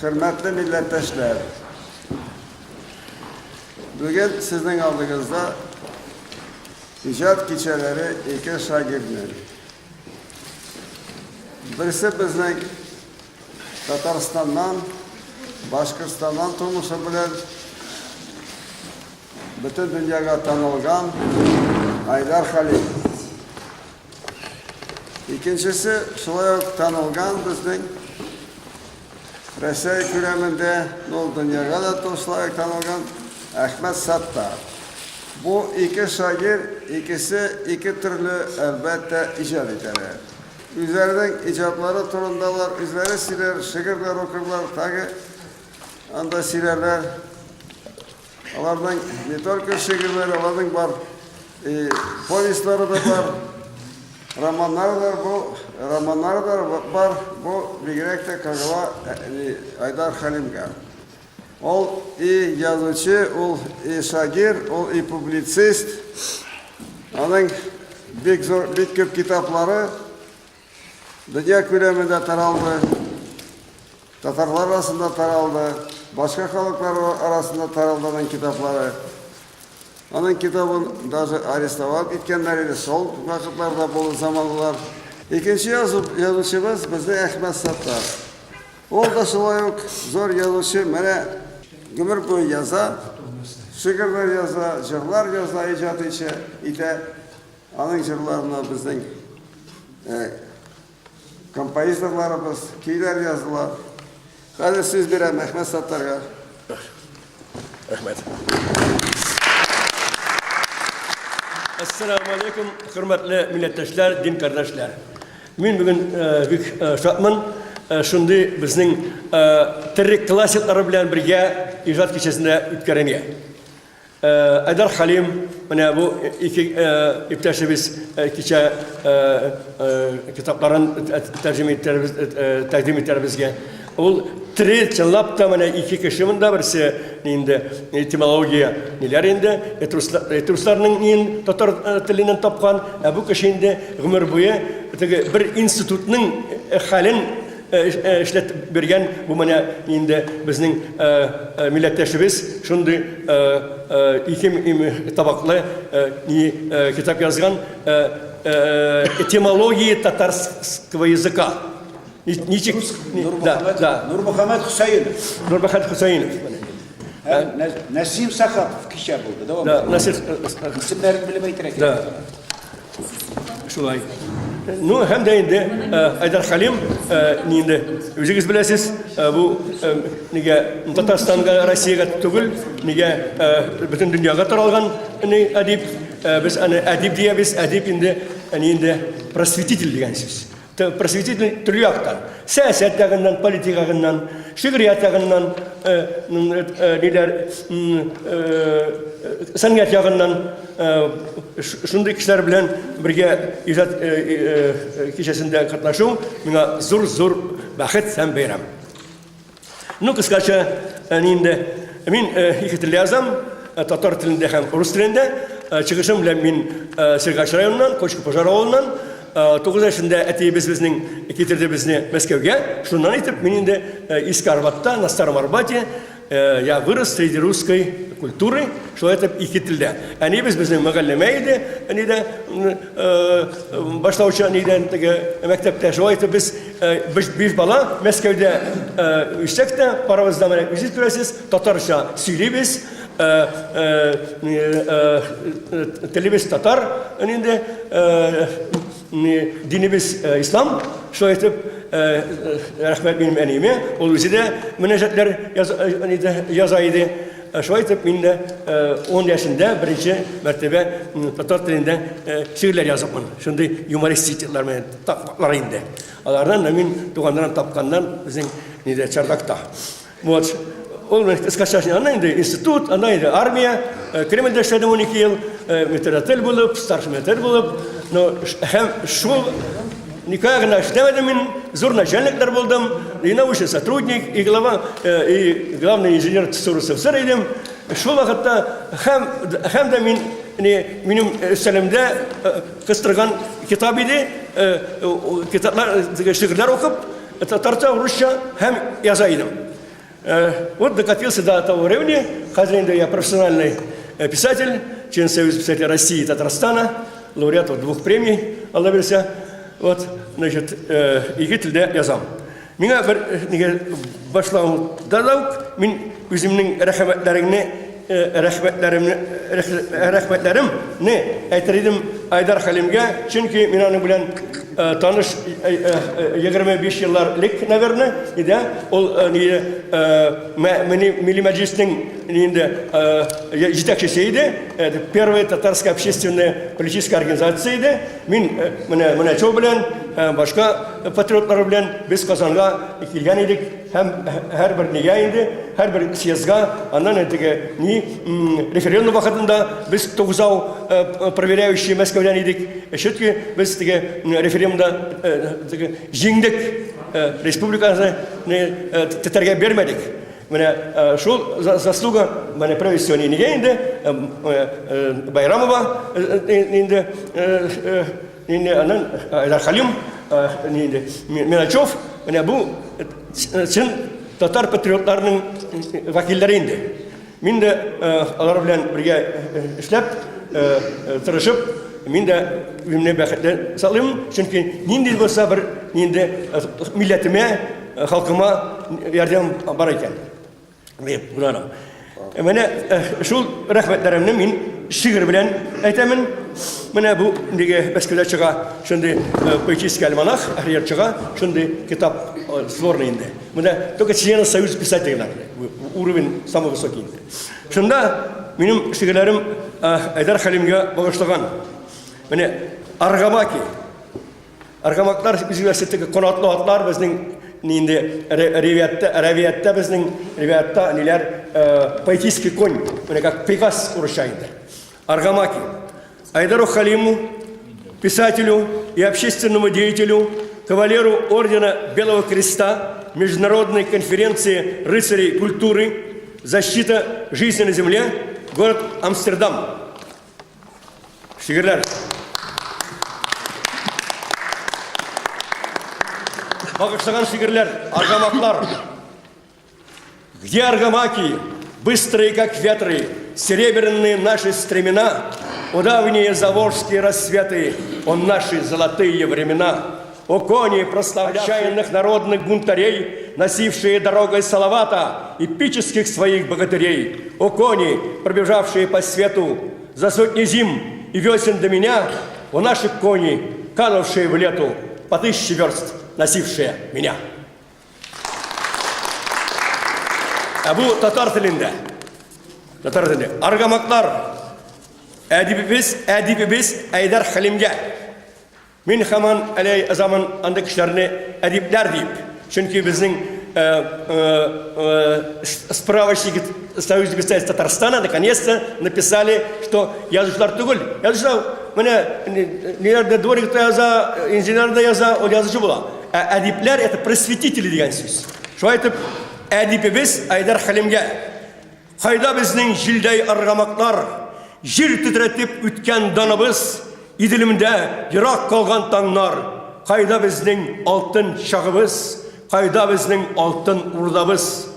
Хөрмәтле милләттәшләр! Бүген сезнең алдыгызда иҗат кичәләре ике шагирднең. Берсе безнең Татарстаннан, Башкортстаннан тумышы белән бөтен дөньяга танылган Айдар Халим. Икенчесе шулай ук танылган безнең Рәсәй күләмендә, ну, дөньяга да шулай ук танылган Әхмәт Саттар. Бу ике шагыйрь икесе ике төрле, әлбәттә, иҗат итәләр. Үзләренең иҗатлары турында алар үзләре сөйләр, шигырьләр укырлар, тагы анда сөйләрләр. Аларның не только шигырьләре, аларның бар и повестьлары да бар, романнары да бу, романнары да бар, бу бигрәк тә кагыла Айдар Хәлимгә. Ул и язучы, ул и шагыйрь, ул и публицист. Аның бик зур, бик күп китаплары дөнья күләмендә таралды. Татарлар арасында таралды, башка халыклар арасында таралды аның китаплары. Аның китабын даже арестовать иткәннәр иде, сол вакытларда булды заманлар. Икенче язучыбыз безнең Әхмәт Саттар. Ул да шулай ук зур язучы, менә гомер буе яза, шигырьләр яза, җырлар яза, иҗат итә. Аның җырларына безнең композиторларыбыз көйләр яздылар. Хәзер сүз бирәм Әхмәт Саттарга. Рәхмәт. Ассаламу алейкум, хөрмәтле милләттәшләр, дин кардәшләр. Мин бүген бик шатмын, шундый безнең тере классиклары белән бергә иҗат кичәсендә үткәрергә. Айдар Халим, менә бу ике иптәшебез кичә китапларын тәрҗемә итәрбез, тәкъдим итәр безгә. Ул тере чынлап та менә ике кеше монда, берсе инде этимология ниләр инде, этрусларның нин татар теленнән тапкан, ә бу кеше инде гомер буе теге бер институтның хәлен эшләтеп биргән бу менә инде безнең милләттәшебез шундый ике табаклы ни китап язган этимология татарского языка. Ничек? Да, да. Нурмөхәммәт Хөсәенов. Нурмөхәммәт Хөсәенов. Нәсим Сахапов кичә булды. Дәвам. Да, Нәсим исемнәрен белеп әйтергә кирәк. Да. Шулай. Ну, һәм дә инде Айдар Халим, инде үзегез беләсез, бу нигә Татарстанга, Россиягә түгел, нигә бөтен дөньяга таралган әдип. Без аны әдип диябез, әдип инде, инде просветитель дигән сүз. Просветитель төрле яктан. Сәясәт ягыннан, политика ягыннан, шигърият ягыннан, ниләр, сәнгать ягыннан шундый кешеләр белән бергә иҗат кичәсендә катнашу миңа зур-зур бәхет һәм бәйрәм. Ну, кыскача, инде мин ике телдә язам, татар телендә һәм рус телендә. Чыгышым белән мин Сергач районыннан, Кочко-Пожар авылыннан. 9 яшендә әтиебез безнең китерде безне Мәскәүгә. Шуннан итеп мин инде Иске Арбатта, на Старом Арбате, я вырос среди русской культуры, шулай итеп ике телдә. Әниебез безнең мөгаллимә иде, әни дә башлаучы әнидән теге мәктәптә. Шулай итеп без Без биш бала Мәскәүдә үссәк тә, барыбыз да менә үзегез күрәсез, татарча сөйлибез, телебез татар инде, динебез ислам. Шулай итеп, рәхмәт минем әниемә, ул үзе дә мөнәҗәтләр яза иде. Шулай итеп, мин дә 10 яшендә беренче мәртәбә татар телендә шигырьләр языпмын. Шундый юмористик типлар белән такмаклар инде. Алардан да мин туганнарым тапканнан безнең нидә чардакта. Вот. Ул менә кыскача анда инде институт, анда инде армия, Кремльдә эшләдем 12 ел, метрдотель булып, старший метрдотель булып, но һәм шул никогда гына эшләмәдем мин, зур начальниклар булдым, и научный сотрудник, и глава, и главный инженер ТСУ РСФСР идем. Шул вакытта һәм, һәм дә мин, не, минем өстәлемдә кыстырган китап иде, китаплар, шигырьләр укып, татарча, русча һәм яза идем. Вот докатился до того времени, хәзер инде я профессиональный писатель, член Союза писателей России и Татарстана, лауреат вот двух премий, Алла бирсә. Вот, значит, ике телдә язам. Миңа бер нигә башлауда да ук мин үземнең рәхмәтләреңне рәхмәтләремне рәхмәтләремне әйтер идем Айдар Хәлимгә, чөнки мин аның белән таныш 25 еллар элек, наверное, иде. Ул ни Милли Мәҗлиснең инде җитәкчесе иде. Это первая татарская общественная политическая организация иде. Мин менә менә шул белән башка патриотлар белән без Казанга килгән идек һәм һәрбер нигә инде, һәрбер съездга, аннан теге ни референдум вакытында без тугызау проверяющий Мәскәүдән идек. Чөнки без теге референдумда теге җиңдек, республиканы тетәргә бирмәдек. Менә шул заслуга менә прежде всего нигә инде Байрамова инде инде аннан Айдар Халим инде Миначев менә бу чын татар патриотларының вәкилләре инде. Мин дә алар белән бергә эшләп, тырышып, мин дә үземне бәхетле саныйм, чөнки нинди булса бер нинди милләтемә, халкыма ярдәм бар икән. Дип уйланам. Менә шул рәхмәтләремне мин шигырь белән әйтәмен. Менә бу нигә Мәскәүдә чыга шундый поэтический альманах, әһлият чыга, шундый китап сборный инде. Менә только члены Союза писателей уровень самый высокий инде. Шунда минем шигырьләрем Айдар Хәлимгә багышлаган. Менә Аргамаки. Аргамаклар үзгә канатлы атлар безнең инде ревиятта, ревиятта безнең ревиятта ниләр поэтический конь, менә как Пегас урысча инде. Аргамаки. Айдару Халиму, писателю и общественному деятелю, кавалеру Ордена Белого Креста, Международной конференции рыцарей культуры «Защита жизни на земле», город Амстердам. Шигырьләр. Багышлаган шигырьләр, аргамаклар. Где аргамаки, быстрые как ветры, серебряные наши стремена, о давние заволжские рассветы, о наши золотые времена, о кони, прославлявших народных бунтарей, носившие дорогой Салавата эпических своих богатырей, о кони, пробежавшие по свету за сотни зим и весен до меня, о наши кони, канувшие в лету, по тысяче верст носившие меня. Ә бу татар телендә. Татар телендә. Аргамаклар. Әдибебез, әдибебез Айдар Хәлимгә. Мин хаман әле заман анда кешеләрне әдипләр дип. Чөнки безнең справочник Союз писателей Татарстана наконец-то написали, что язучылар түгел. Язучылар менә ниләрдә дворикта яза, инженер да яза, ул язучы була. Ә әдипләр это просветители дигән сүз. Шулай итеп, әдипебез Айдар Хәлимгә кайда безнең җилдәй аргамаклар, җир тетрәтеп үткән даныбыз, Иделемдә ерак калган таңнар, кайда безнең алтын чагыбыз, кайда безнең алтын урдабыз?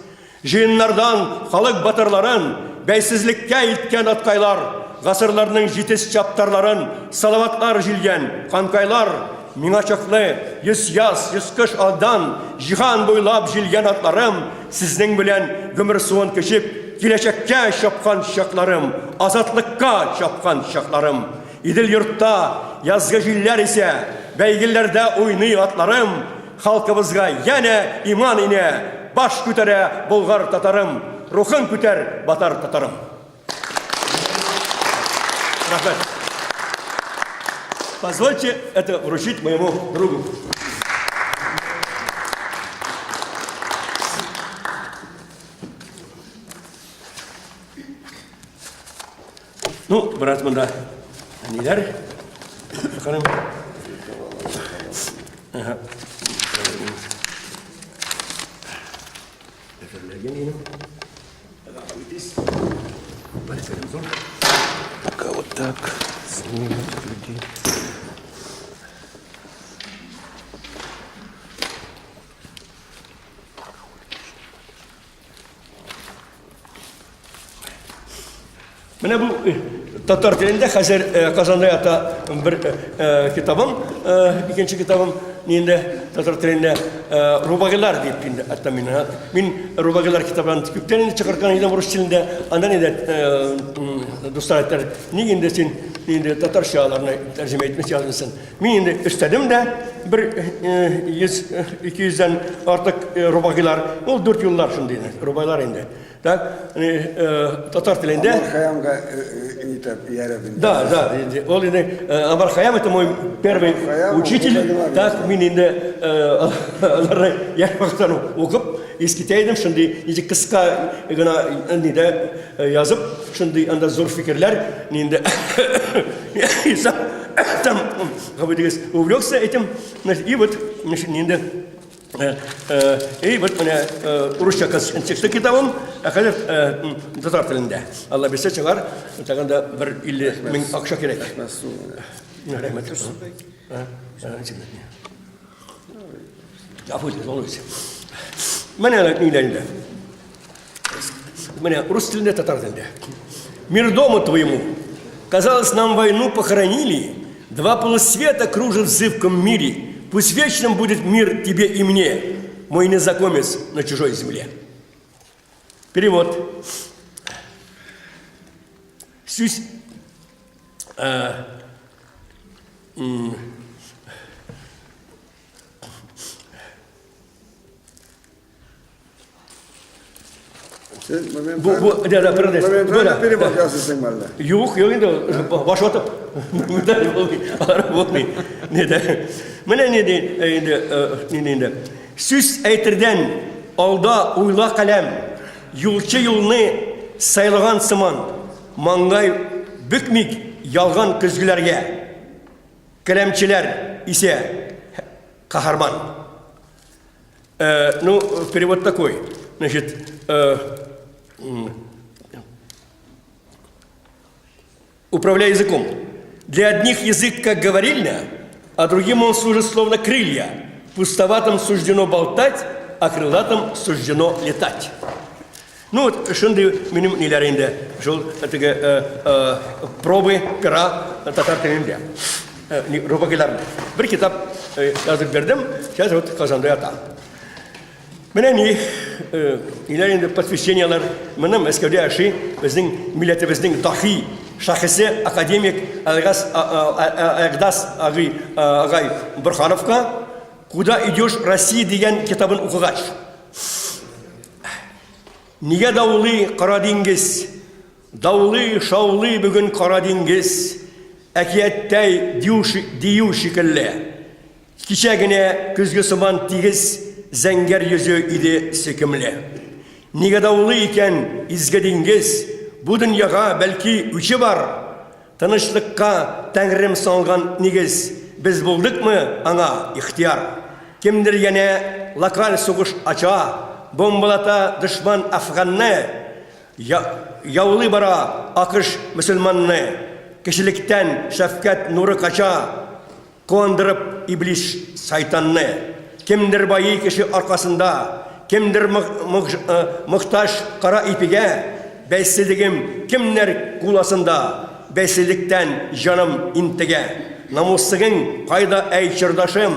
Җыеннардан халык батырларын бәйсезлеккә илткән аткайлар, гасырларның җитез чаптарларын салаватлар җилгән канкайлар, миңа чаклы 100 яз, 100 кыш алдан җиһан буйлап җилгән атларым, сезнең белән гомер суын кичеп, киләчәккә чапкан чакларым, азатлыкка чапкан чакларым. Идел йортта язгы җилләр исә, бәйгеләрдә уйный атларым, Халкыбызга янә иман инә, Баш күтәрә болгар татарым, Рухын күтәр, батар татарым. Рәхмәт. Позвольте это вручить моему другу. Ну, брат, монда ниләр? Ханым. Ага. Пока вот так снимем людей. Менә бу татар телендә хәзер Казанда ята бер китабым, икенче китабым инде татар телендә Рубагилар дип инде атам мин. Мин Рубагилар китабын күптән инде чыгарган идем рус телендә. Аннан инде дуслар әйттеләр, ник инде син инде татарча аларны тәрҗемә итмичә язмыйсың? Мин инде өстәдем дә бер 100 200дән артык рубагилар. Ул дүрт юллар шундый рубайлар инде. Так, татар телендә. Омар Хаямга итеп ияреп инде. Да, да, инде ул инде Омар Хаям это мой первый учитель. Так, мин инде аларны яшь вакыттан укып искитә идем, шундый ничек кыска гына нидә язып, шундый анда зур фикерләр, инде там, как бы увлекся этим, и вот, значит, инде И вот менә урысча чыкты китабым, ә хәзер татар телендә. Алла бирсә чыгар, тагын да бер 50 мең акча кирәк. Рәхмәт. Гафу итегез, олы. Менә ниләр инде. Менә рус телендә, татар телендә. Мир дому твоему. Казалось, нам войну похоронили. Два полусвета кружат в зыбком мире. Пусть вечным будет мир тебе и мне, мой незнакомец на чужой земле. Перевод. Сүз Бу, бу, да, да, перевод. Моментально перевод ясыйсың мәллә? Юк, юк инде, баш ватып. Булмый, алар булмый. Не дә. Менә ни ди, инде, ни ди инде. Сүз әйтердән алда уйла каләм. Юлчы юлны сайлаган сыман, маңгай бөкмик ялган көзгеләргә. Каләмчеләр исә каһарман. Э, ну, перевод такой. Значит, э, управляй языком. Для одних язык как говорильня, а другим он служит словно крылья. Пустоватым суждено болтать, а крылатым суждено летать. Ну вот, шундый минем ниләр инде, шул теге э, э, пробы пера татар телендә. Э, Рубагиларны. Бер китап язып бирдем, сейчас вот Казанда ята. Менә ни, ниләр инде посвященияләр, моны Мәскәүдә яши безнең милләтебезнең дахи шәхесе академик Алгас Агдас агай агай Бурхановка Куда идешь, Россия дигән китабын укыгач. Нигә даулый Кара диңгез? Даулый, шаулый бүген Кара диңгез. Әкияттәй дию, дию шикелле. Кичә генә көзге сыман тигез зәңгәр йөзе иде сөйкемле. Нигә даулый икән изге диңгез? Бу дөньяга бәлки үче бар. Тынычлыкка Тәңрем салган нигез, Без булдыкмы аңа ихтыяр? Кемдер янә локаль сугыш ача, Бомбалата дошман Әфганны, Яулый бара АКШ мөселманны, Кешелектән шәфкать нуры кача. Куандырып иблис сайтанны. Кемдер байый кеше аркасында, кемдер мохтаҗ кара ипигә, бәйсезлегем кемнәр кул астында, бәйсезлектән җаным интегә. Намуслыгың кайда, әй чордашым?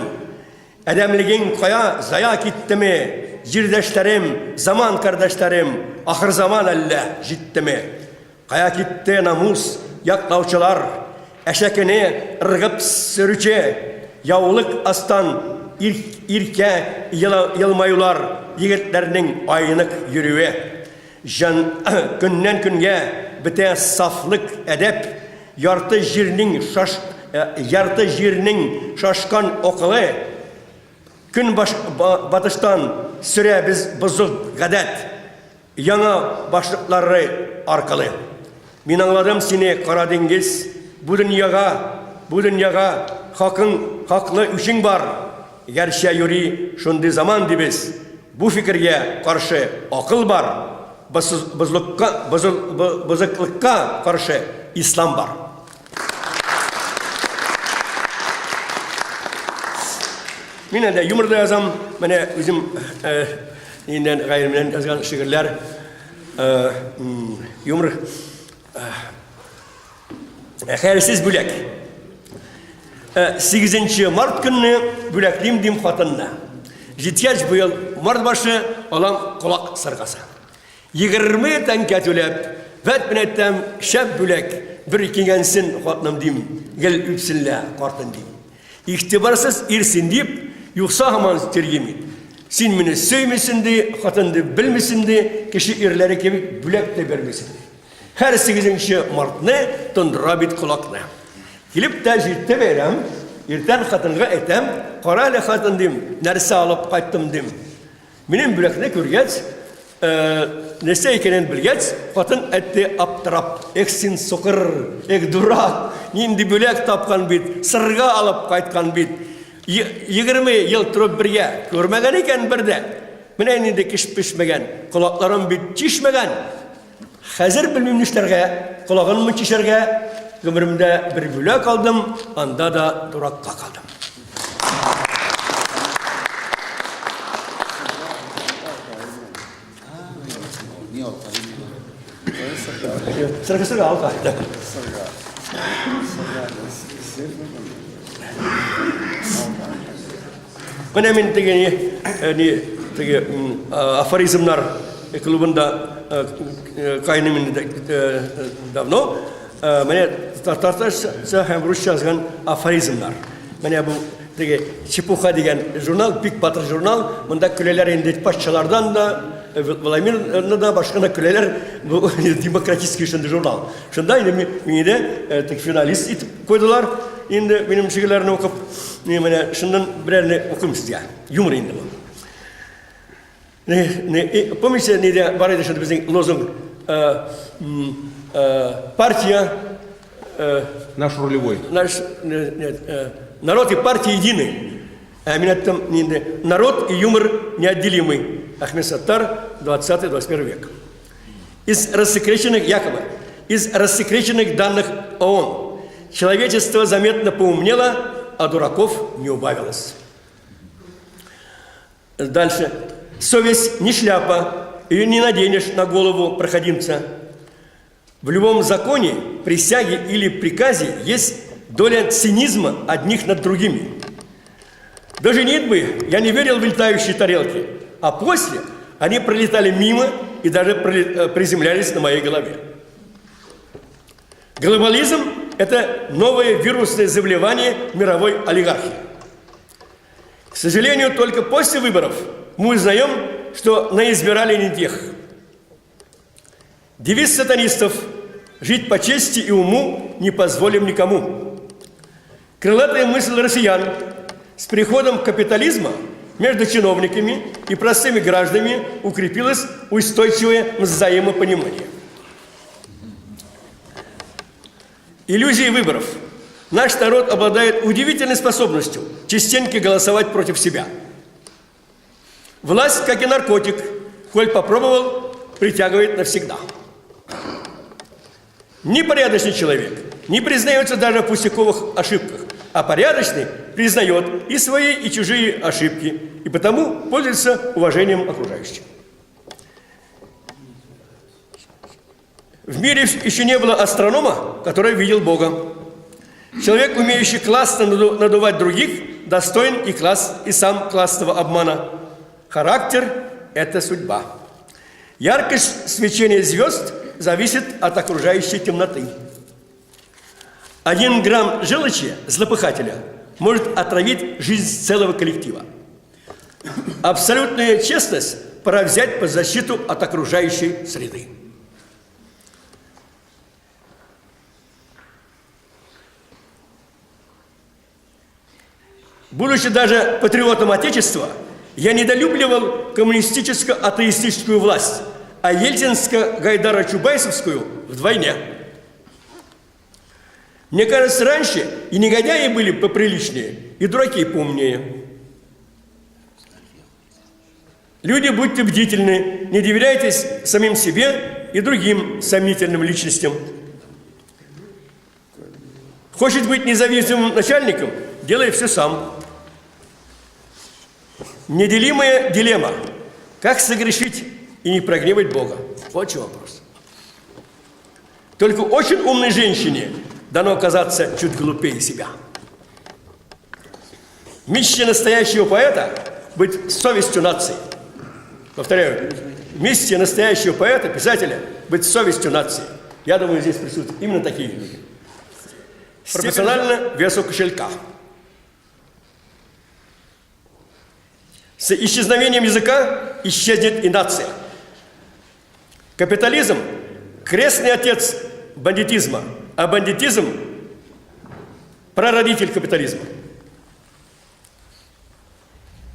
Адәмлегең кая зая киттеме? Җирдәшләрем, заман кардәшләрем, ахырзаман әллә җиттеме? Кая китте намус яклаучылар, әшәкене ыргып сөрүче, яулык астан иркә елмаюлар, егетләрнең айнык йөрүе. Җан көннән көнгә бетә сафлык, әдәп, ярты җирнең шаш ярты җирнең шашкан акылы, көнбаш батыштан сөрә без бозык гадәт. Яңа башлыклары аркылы. Мин аңладым сине, Кара диңгез, бу дөньяга, бу дөньяга хакың, хаклы үчең бар. Гәрчә юри шундый заман дибез, бу фикергә каршы акыл бар, бозлыкка, бозыклыкка каршы ислам бар. Мин әле юмор да язам, менә үзем инде гаиләмнән язган шигырьләр, юмор. Хәерсез бүләк. 8 март көнне бүләклим дим хатынны. Җиткәч быел март башы алам колак сыргасы. 20 тәңкә түләп, вәт менә әйтәм, шәп бүләк, бер киңәнсен хатыным дим, гел үпсен лә картын дим. Игътибарсыз ир син дип, юкса һаман тиргим бит. Син мине сөймисең ди, хатын дип белмисең ди, кеше ирләре кебек бүләк тә бирмисең ди. Һәр сигезенче мартны тондыра бит колакны. Килеп тә җитте бәйрәм, иртән хатынга әйтәм, кара әле, хатын, дим, нәрсә алып кайттым, дим. Минем бүләкне күргәч, нәрсә икәнен белгәч, хатын әйтте аптырап, эх син сукыр, эх дурак, нинди бүләк тапкан бит, сырга алып кайткан бит. 20 ел торып бергә, күрмәгән икән бер дә. Менә нинди кеш пешмәгән, колакларым бит чишмәгән. Хәзер белмим нишләргә, колагынмы чишәргә, гомеремдә бер бүләк алдым, анда да дуракка калдым. Сырга, сырга, алка. Сырга. Сырга. Менә мин теге ни, э, ни теге афоризмнар клубында э, э, кайным инде давно. Менә татарча һәм русча язган афоризмнар. Менә бу теге Чепуха дигән журнал, бик батыр журнал. Монда көләләр инде патшалардан да, Владимирны да, башка да көләләр. Бу демократический шундый журнал. Шунда инде мине дә теге финалист итеп куйдылар. Инде минем шигырьләрне укып, мин менә шуннан берәрне укыйм сезгә. Юмор инде бу. Не, не, помните, нидә бар иде шунда безнең лозунг партия наш рулевой. Наш нет, народ и партия едины. Ә мин әйттем, инде народ и юмор неотделимы. Ахмед Саттар, 20-21 век. Из рассекреченных, якобы, из рассекреченных данных ООН человечество заметно поумнело, а дураков не убавилось. Дальше. Совесть не шляпа, ее не наденешь на голову проходимца. В любом законе, присяге или приказе есть доля цинизма одних над другими. До женитьбы я не верил в летающие тарелки, а после они пролетали мимо и даже приземлялись на моей голове. Глобализм – это новое вирусное заболевание мировой олигархии. К сожалению, только после выборов мы узнаем, что наизбирали не тех. Девиз сатанистов – жить по чести и уму не позволим никому. Крылатая мысль россиян с приходом капитализма между чиновниками и простыми гражданами укрепилось устойчивое взаимопонимание. Иллюзии выборов. Наш народ обладает удивительной способностью частенько голосовать против себя. Власть, как и наркотик, коль попробовал, притягивает навсегда. Непорядочный человек не признается даже в пустяковых ошибках, а порядочный признает и свои, и чужие ошибки, и потому пользуется уважением окружающих. В мире еще не было астронома, который видел Бога. Человек, умеющий классно надувать других, достоин и, класс, и сам классного обмана. Характер – это судьба. Яркость свечения звезд зависит от окружающей темноты. 1 грамм желчи злопыхателя может отравить жизнь целого коллектива. Абсолютная честность пора взять под защиту от окружающей среды. Будучи даже патриотом Отечества, я недолюбливал коммунистическо-атеистическую власть, а ельцинско-гайдаро-чубайсовскую вдвойне. Мне кажется, раньше и негодяи были поприличнее, и дураки поумнее. Люди, будьте бдительны, не доверяйтесь самим себе и другим сомнительным личностям. Хочет быть независимым начальником, делай все сам. Неделимая дилемма. Как согрешить и не прогневать Бога? Вот что вопрос. Только очень умной женщине Дано оказаться чуть глупее себя. Миссия настоящего поэта – быть совестью нации. Повторяю, миссия настоящего поэта, писателя – быть совестью нации. Я думаю, здесь присутствуют именно такие люди. Пропорционально весу кошелька. С исчезновением языка исчезнет и нация. Капитализм – крестный отец бандитизма, а бандитизм – прародитель капитализма.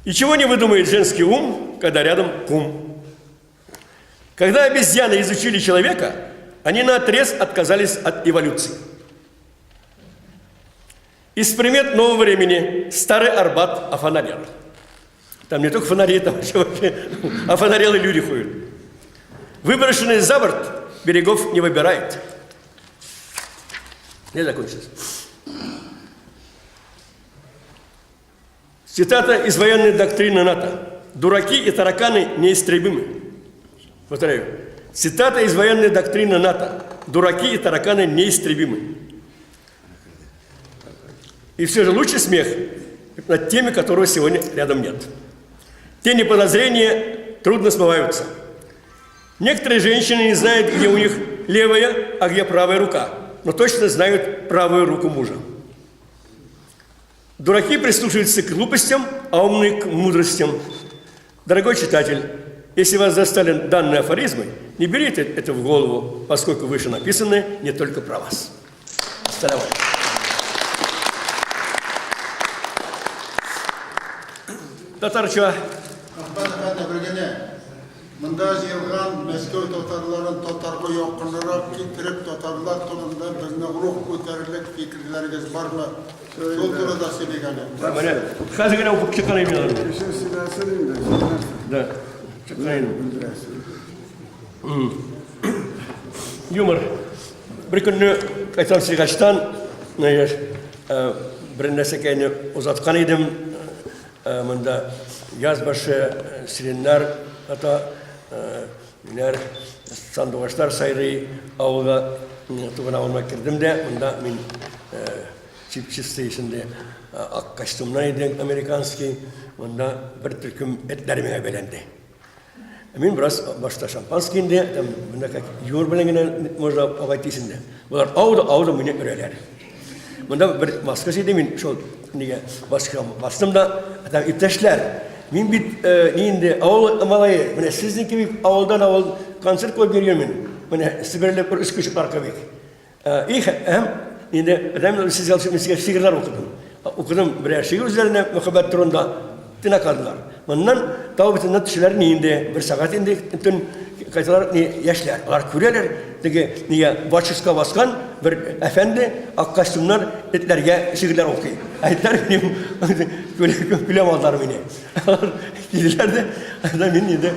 И чего не выдумает женский ум, когда рядом кум? Когда обезьяны изучили человека, они наотрез отказались от эволюции. Из примет нового времени старый Арбат офонарел. Там не только фонари, там еще вообще офонарелые люди ходят. Выброшенный за борт берегов не выбирает. Не закончилось. Цитата из военной доктрины НАТО. Дураки и тараканы неистребимы. Повторяю. Цитата из военной доктрины НАТО. Дураки и тараканы неистребимы. И все же лучший смех над теми, которых сегодня рядом нет. Тени подозрения трудно смываются. Некоторые женщины не знают, где у них левая, а где правая рука, но точно знают правую руку мужа. Дураки прислушиваются к глупостям, а умные к мудростям. Дорогой читатель, если вас застали данные афоризмы, не берите это в голову, поскольку вышенаписанное не только про вас. Ассаляму алейкум. Татарча. Әхмәт әфәнде, бер генә. Монда җыелган Мәскәү татарларын татарга якынрак китереп, татарлар турында безнең рух күтәрерлек фикерләрегез бармы? Шул турыда сөйлик әле. Менә хәзер генә укып чыккан идем мин аны. Кеше сөйләсен инде, сөйләсен. Да. Чыккан идем. Белдерәсен. Юмор. Бер көнне кайтам Сергачтан, бер нәрсәкәйне озаткан идем. Монда яз башы сиреннар ата, ниләр, сандугачлар сайрый. Авылга, туган авылыма кердем дә, монда мин чип-чистый шундый ак костюмнан идем, американский. Монда бер төркем этләр миңа бәйләнде. Мин бераз башта шампанский инде, там менә как юр белән генә можно обойтись инде. Болар ауды, ауды мине өрәләр. Монда бер маска иде, мин шул нигә маска бастым да, там иптәшләр, мин бит ни инде авыл малае, менә сезнең кебек авылдан авыл концерт куеп йөргәнмен. Менә Себерле бер өскүче бар кебек. И һәм инде адәм сезгә мин сезгә шигырьләр укыдым. Укыдым берәр шигырь үзләренә мәхәббәт турында тына калдылар. Моннан тау битеннән төшәләр ни инде бер сәгать инде төн кайталар ни яшьләр. Алар күрәләр теге нигә бачушка баскан бер әфәнде ак костюмнар этләргә шигырьләр укый. Ә этләр минем көлә алдылар мине. Алар килделәр дә, анда мин инде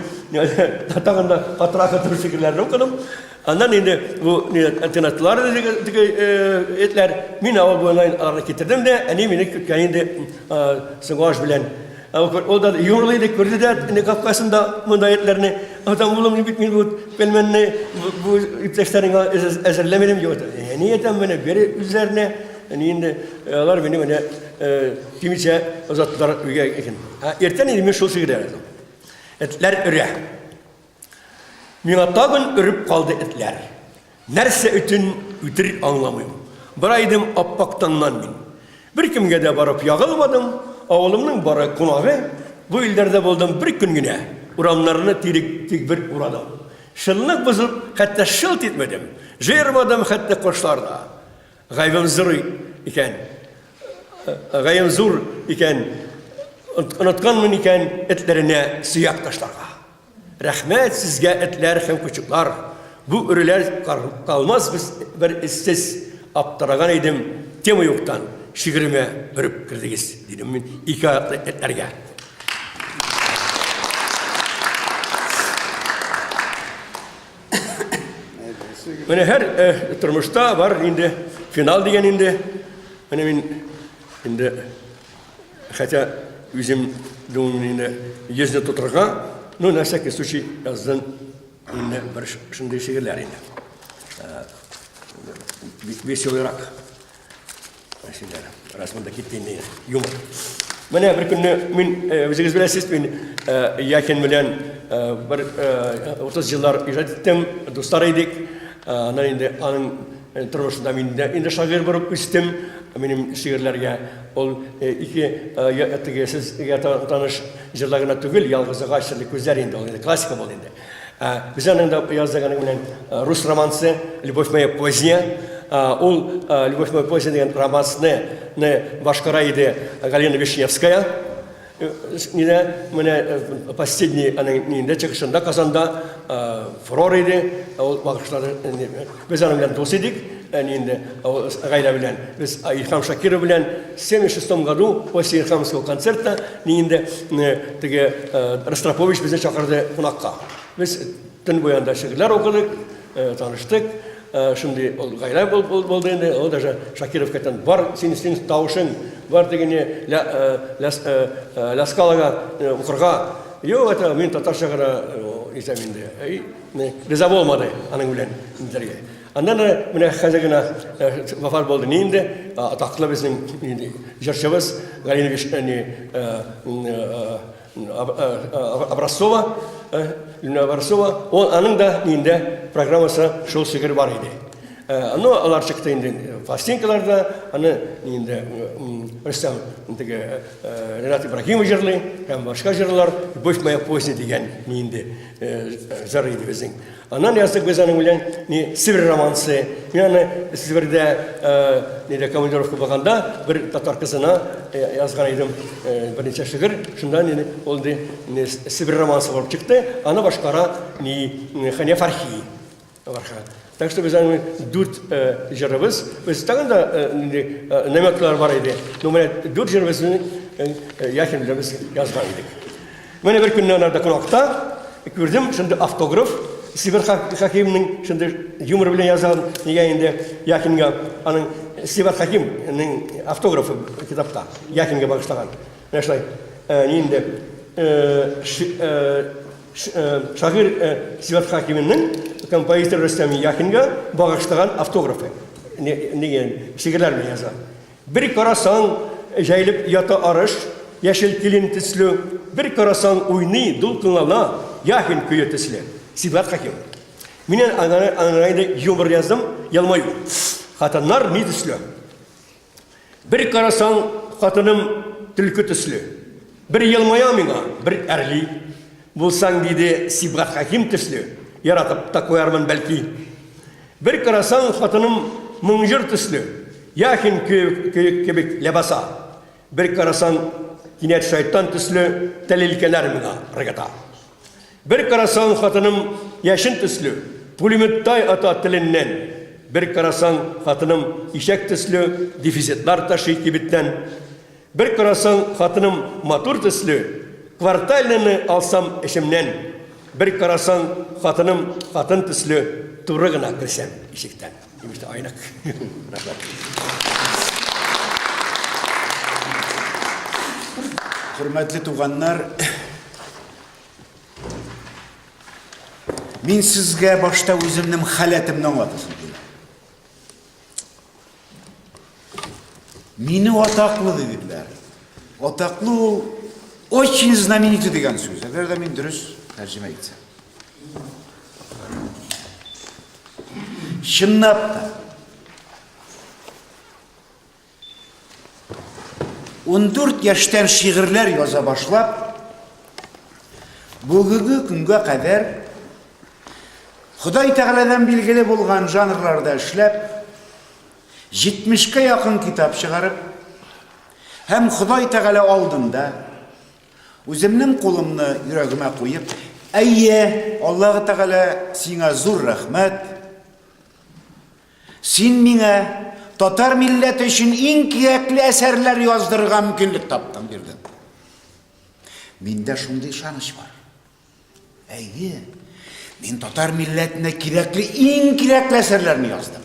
тагын да катырак итеп шигырьләрне укыдым. Аннан инде бу тынатлар теге этләр. Мин авыл буена аларны китердем дә, әни мине көткән инде соңгы аш белән. Ул да юрлый иде, күрде дә инде капкасында монда этләрне. Атам улым, бит мин бу пельменне бу иптәшләреңә әзерләмәдем дип әйтә. Әни әйтәм, менә бер үзләренә. Әни инде алар мине менә кимичә озаттылар өйгә икән. Иртән инде мин шул шигырьләр яздым. Этләр өрә. Миңа тагын өреп калды этләр. Нәрсә өчен үтер аңламыйм. Бара идем аппак таңнан мин. Беркемгә дә барып ягылмадым, авылымның бары кунагы. Бу илләрдә булдым бер көн генә, урамнарны тирек тик бер урадым. Шынлык бозып, хәтта шылт итмәдем, җыермадым хәтта кошлар да. Гаебем зур икән, гаебем зур икән, онытканмын икән этләренә сөяк ташларга. Рәхмәт сезгә, этләр һәм кочыклар! Бу өреләр калмас без бер эзсез. Аптыраган идем, тема юктан шигыремә өреп кердегез, дидем мин ике аяклы этләргә. Менә һәр тормышта бар инде финал дигән инде. Менә мин инде Хотя үзем думаю, инде йөзне тутырырга, ну, на всякий случай яздым инде бер шундый шигырьләр инде. Бик веселыйрак. Әшиләр. Раз монда китте инде юмор. Менә бер көнне мин үзегез беләсез, мин Яхин белән бер 30 еллар иҗат иттем, дуслар идек. Аннан инде аның тормышында мин дә инде шагыйрь булып үстем. Минем шигырьләргә ул ике теге сезгә таныш җырлар гына түгел, Ялгыз агач, Серле күзләр инде ул инде классика булды инде. Без аның да яздык аның белән рус романсы Любовь моя поздняя. Ул Любовь моя поздняя дигән романсны башкара иде Галина Вишневская. Нидә менә последний аның нинде чыгышында Казанда фурор иде. Ул багышлады. Без аның белән дус идек. Нинде гаилә белән. Без Илһам Шакиров белән 76 году после Илһамского концерта нинде теге Ростропович безне чакырды кунакка. Без төн буе анда шигырьләр укыдык, таныштык. Шундый ул гаилә булды инде. Ул даже Шакировка әйткән, бар син син тавышың, бар дигәне Ля Скалага укырга. Юк, это мин татарча гына исәм инде. Риза булмады аның белән интәргә. Аннан менә хәзер генә вафат булды ни инде, атаклы безнең инде җырчыбыз Галина Образцова, Лена Образцова, ул аның да инде программасы шул шигырь бар иде. Ну, алар чыкты инде пластинкаларда, аны инде Рөстәм теге Ренат Ибрагимов җырлый, һәм башка җырлар, Любовь моя поздняя дигән инде җыр иде безнең. Аннан яздык без аның белән ни Себер романсы. Мин аны Себердә нидә командировка булганда бер татар кызына язган идем берничә шигырь. Шунда ни ул инде Себер романсы булып чыкты. Аны башкара ни Хания Фархи. Барха. Так что без аның дүрт җырыбыз, без тагын да нинди наметкалар бар иде. Но менә дүрт җырыбызны Яхин белән без язган идек. Менә бер көнне анарда кунакта күрдем, шундый автограф Сибир Хакимның шундый юмор белән язган, нигә инде Яхинга аның Сибир Хакимның автографы китапта Яхинга багышлаган. Менә шулай. Ни инде шагыйрь Сибир Хакимның композитор Рөстәм Яхинга багышлаган автографы. Нигә шигырьләр белән язган. Бер карасаң, җәелеп ята арыш, яшел килен төсле, бер карасаң, уйный, дулкынлана, Яхин көе төсле. Сибгат Хәким. Мин аңа инде юмор яздым, елмаю. Хатыннар ни төсле? Бер карасаң, хатыным төлке төсле. Бер елмая миңа, бер әрли. Булсаң, диде, Сибгат Хәким төсле, яратып та куярмын бәлки. Бер карасаң, хатыным моң-җыр төсле, Яхин көе кебек ләбаса. Бер карасаң, кинәт шайтан төсле тәлилкәләр миңа ыргыта. Бер карасаң, хатыным яшен төсле, пулеметтай ата теленнән. Бер карасаң, хатыным ишәк төсле, дефицитлар ташый кибеттән. Бер карасаң, хатыным матур төсле, Квартальныйны алсам эшемнән. Бер карасаң, хатыным хатын төсле, Туры гына керсәм ишектән. Имеш тә айнык. Рәхмәт. Хөрмәтле туганнар, мин сезгә башта үземнең халәтемне аңлатасым килә. Мине атаклы диделәр. Атаклы ул очень знаменитый дигән сүз. Әгәр дә мин дөрес тәрҗемә итсәм. Чынлап та. 14 яшьтән шигырьләр яза башлап, бүгенге көнгә кадәр Ходай Тәгаләдән билгеле булган жанрларда эшләп, 70-кә якын китап чыгарып, һәм Ходай Тәгалә алдында үземнең кулымны йөрәгемә куеп, әйе, Аллаһы Тәгалә, сиңа зур рәхмәт, Син миңа татар милләте өчен иң кирәкле әсәрләр яздырырга мөмкинлек таптың, бирдең. Миндә шундый ышаныч бар. Әйе, мин татар милләтенә кирәкле иң кирәкле әсәрләрне яздым.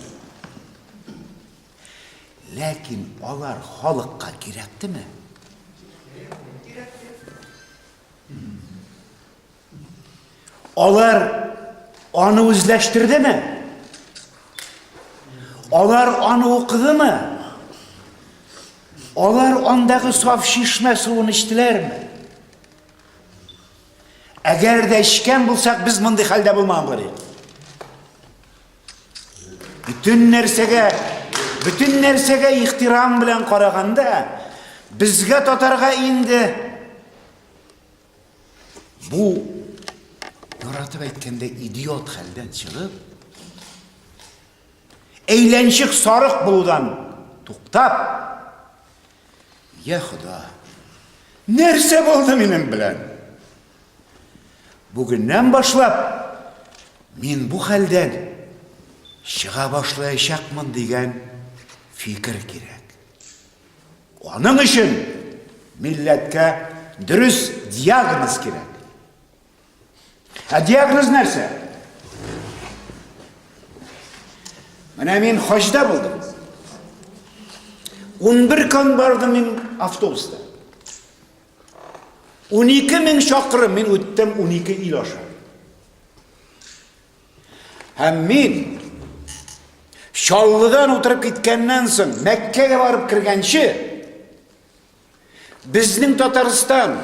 Ләкин алар халыкка кирәктеме? Алар аны үзләштердеме? Алар аны укыдымы? Алар андагы саф чишмә суын эчтеләрме? Әгәр дә эчкән булсак, без мондый хәлдә булмаган булыр идек. Бөтен нәрсәгә, бөтен нәрсәгә ихтирам белән караганда, безгә татарга инде бу яратып әйткәндә идиот хәлдән чыгып, әйләнчек сарык булудан туктап, я Хода, нәрсә булды минем белән? Бүгеннән башлап мин бу хәлдән чыга башлаячакмын дигән фикер кирәк. Аның өчен милләткә дөрес диагноз кирәк. Ә диагноз нәрсә? Менә мин хаҗда булдым. 11 көн бардым мин автобуста. 12 мең чакрым мин үттем 12 ил аша. Һәм мин Чаллыдан утырып киткәннән соң Мәккәгә барып кергәнче безнең Татарстан,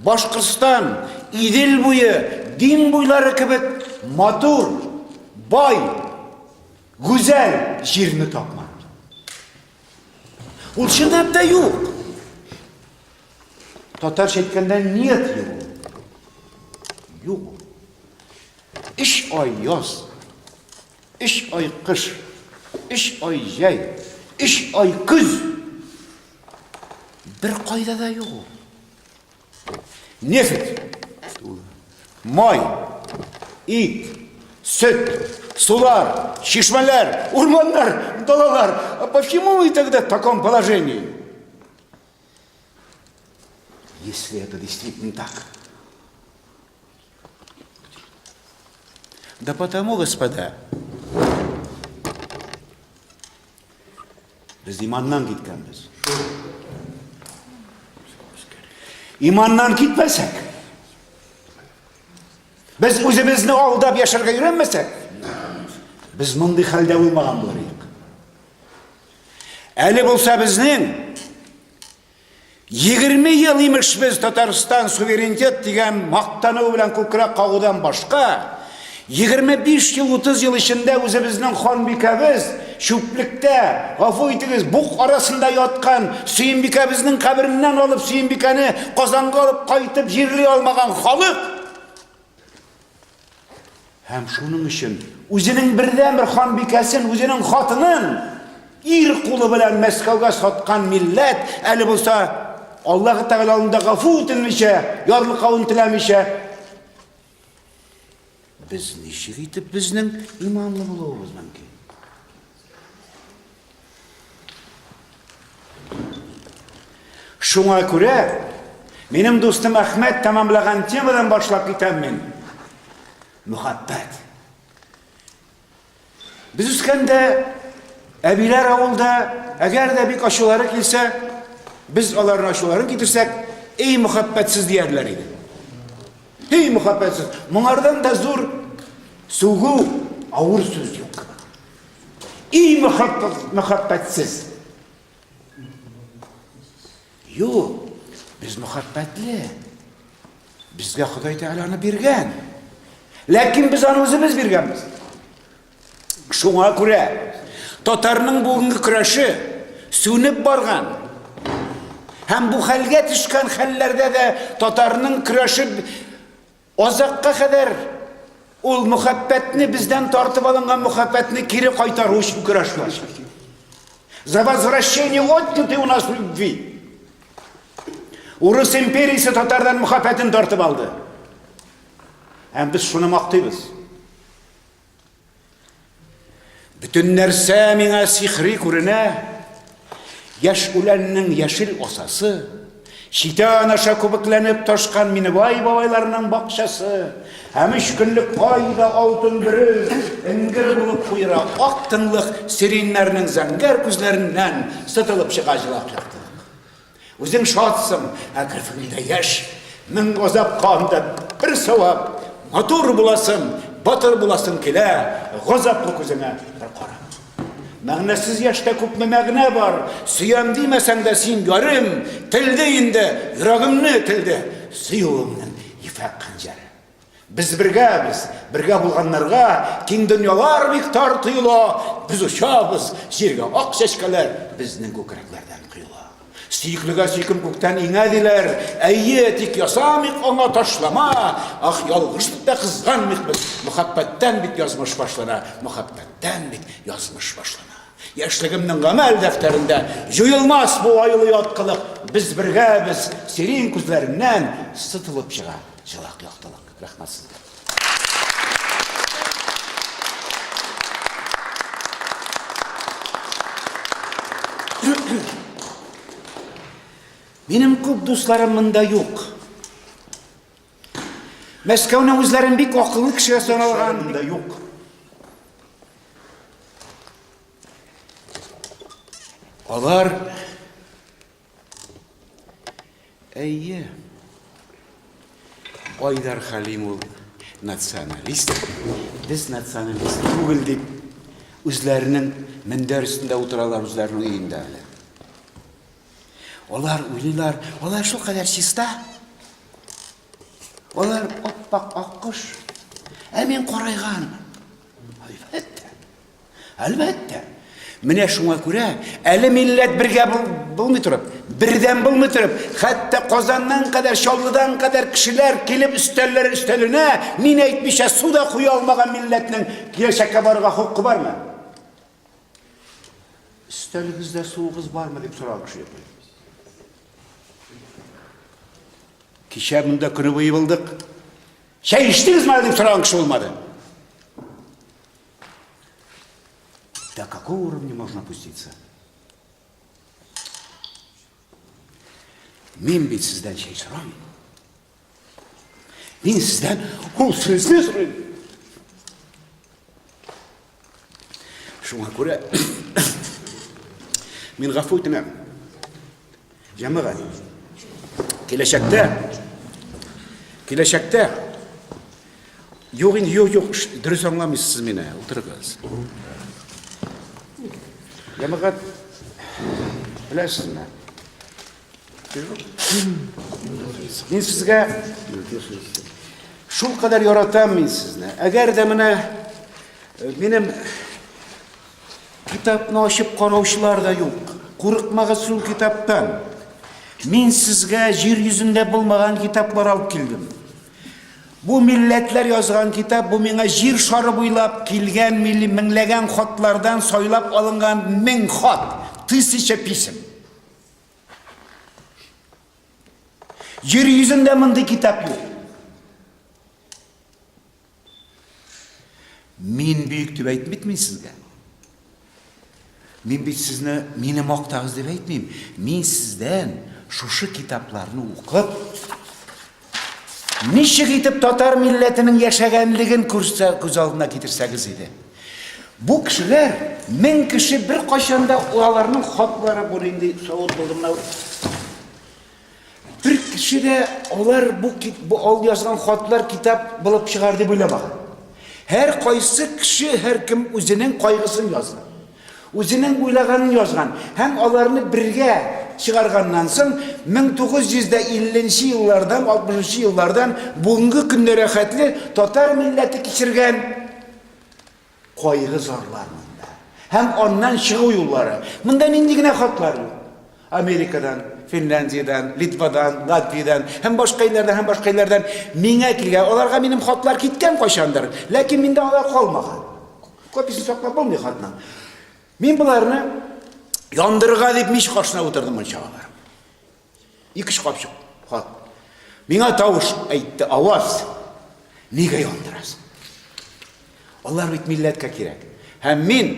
Башкортстан, Идел буе, Дим буйлары кебек матур, бай, гүзәл җирне тапмадым. Ул чынлап та юк. Татарча әйткәндә нет его. Юк. Өч ай яз, өч ай кыш, өч ай җәй, өч ай көз. Бер кайда да юк ул. Нефть тулы, май, ит, сөт, сулар, чишмәләр, урманнар, далалар. А почему мы тогда в таком положении? Если это действительно так. Да потому, господа, без иманнан киткәнбез. Иманнан китмәсәк, без үзебезне алдап яшәргә өйрәнмәсәк, без мондый хәлдә булмаган булыр идек. Әле булса безнең 20 ел имеш без Татарстан суверенитет дигән мактану белән күкрәк кагудан башка, 25 ел, 30 ел эчендә үзебезнең ханбикәбез чүплектә, гафу итегез, бук арасында яткан Сөембикәбезнең кабереннән алып Сөембикәне Казанга алып кайтып җирли алмаган халык Һәм шуның өчен үзенең бердәнбер ханбикәсен, үзенең хатынын ир кулы белән Мәскәүгә саткан милләт, әле булса Аллаһ Тәгалә алдында гафу үтенмичә, ярлыкавын теләмичә, без ничек итеп безнең иманлы булуыбыз мөмкин? Шуңа күрә минем дустым Әхмәт тәмамлаган темадан башлап китәм мин. Мөхәббәт. Без үскәндә әбиләр авылда, әгәр дә бик ачулары килсә, без аларның ачуларын китерсәк, эй мөхәббәтсез диярләр иде. Эй мөхәббәтсез. Моңардан да зур сүгү, авыр сүз юк. И мөхәббәтсез. Юк, без мөхәббәтле. Безгә Ходай Тәгалә аны биргән. Ләкин без аны үзебез биргәнбез. Шуңа күрә татарның бүгенге көрәше сүнеп барган. Һәм бу хәлгә төшкән хәлләрдә дә татарның көрәше Азакка кадәр ул мөхәббәтне, бездән тартып алынган мөхәббәтне кире кайтару өчен көрәш булачак. За возвращение отнятой у нас любви. Урыс империясе татардан мөхәббәтен тартып алды. Һәм без шуны мактыйбыз. Бөтен нәрсә миңа сихри күренә. Яшь үләннең яшел осасы, читән аша күбекләнеп ташкан Минебай бабайларының бакчасы, һәм өч көнлек ай да алтын бөрел, эңгер булып куера ак тынлык сириннәрнең зәңгәр күзләреннән сытылып чыга җылак яктылык. Үзең шатсың, ә керфегеңдә яшь. Мең газапка анда бер савап. Матур буласың, батыр буласың килә, газаплы күзеңә бер карап. Мәгънәсез яшьтә күпме мәгънә бар. Сөям димәсәң дә син ярем, телде инде, йөрәгемне телде. Сөюемнең ефәк хәнҗәре. Без бергәбез, бергә булганнарга киң дөньялар бик тар тоела. Без очабыз, җиргә ак чәчкәләр безнең күкрәкләрдән коела. Сөеклегә сөйкем күктән иңә диләр. Әйе, тик ясамыйк аңа ташлама. Ах, ялгыш дип тә кызганмыйк без. Мөхәббәттән бит язмыш башлана. Мөхәббәттән бит язмыш башлана. Яшьлегемнең гамәл дәфтәрендә җуелмас бу айлы яткылык. Без бергәбез, сирин күзләреннән сытылып чыга җылак яктылык. Рәхмәт сезгә. Минем күп дусларым монда юк. Мәскәүнең үзләрен бик акыллы кешегә саналган монда юк. Алар Әйе. Айдар Хәлим ул националист. Без националист түгел дип үзләренең мендәр өстендә утыралар үзләренең өендә әле. Алар уйлыйлар, алар шулкадәр чиста. Алар аппак аккош. Ә мин карайган. Әлбәттә. Әлбәттә. Менә шуңа күрә әле милләт бергә булмый торып, бердәм булмый торып, хәтта Казаннан кадәр, Чаллыдан кадәр кешеләр килеп өстәлләр өстәленә, мин әйтмичә су да куя алмаган милләтнең киләчәккә барырга хокукы бармы? Өстәлегездә суыгыз бармы дип сораган кеше юк. Кичә монда көне буе булдык. Чәй эчтегезме дип сораган кеше булмады. До какого уровня можно опуститься? Мин бит сездән чәй сорамыйм. Мин сездән ул сүзне сорыйм. Шуңа күрә мин гафу үтенәм. Җәмәгать, киләчәктә, киләчәктә Юк инде, юк, юк, дөрес аңламыйсыз сез мине, утырыгыз. Җәмәгать, беләсезме? Мин сезгә шул кадәр яратам мин сезне. Әгәр дә менә э, минем Китапны ачып караучылар да юк. Курыкмагыз шул китаптан. Мин сезгә җир йөзендә булмаган китаплар алып килдем. Бу милләтләр язган китап, бу миңа җир шары буйлап килгән милли меңләгән хатлардан сайлап алынган мең хат, тысяча писем. Җир йөзендә мондый китап юк. Мин бөек дип әйтмим мин сезгә. Мин бит сезне мине мактагыз дип әйтмим. Мин сездән шушы китапларны укып, ничек итеп татар милләтенең яшәгәнлеген күрсә, күз алдына китерсәгез иде. Бу кешеләр, мең кеше беркайчан да аларның хатлары бу нинди савыт булды менә. Бер кеше дә алар бу, бу ал язган хатлар китап булып чыгар дип уйламаган. Һәр кайсы кеше, һәркем үзенең кайгысын язган. Үзенең уйлаганын язган һәм аларны бергә чыгарганнан соң 1950 нче еллардан, 60 нчы еллардан бүгенге көннәргә хәтле татар милләте кичергән Кайгы-зарлар монда. Һәм аннан чыгу юллары. Монда нинди генә хатлар юк. Америкадан, Финляндиядән, Литвадан, Латвиядән һәм башка илләрдән һәм башка илләрдән миңа килгән. Аларга минем хатлар киткән кайчандыр, ләкин миндә алар калмаган. Копиясен саклап булмый хатның. Мин боларны яндырырга дип мич каршына утырдым мунчага барып. Ике-өч капчык хат. Миңа тавыш әйтте, аваз. Нигә яндырасың? Алар бит милләткә кирәк. Һәм мин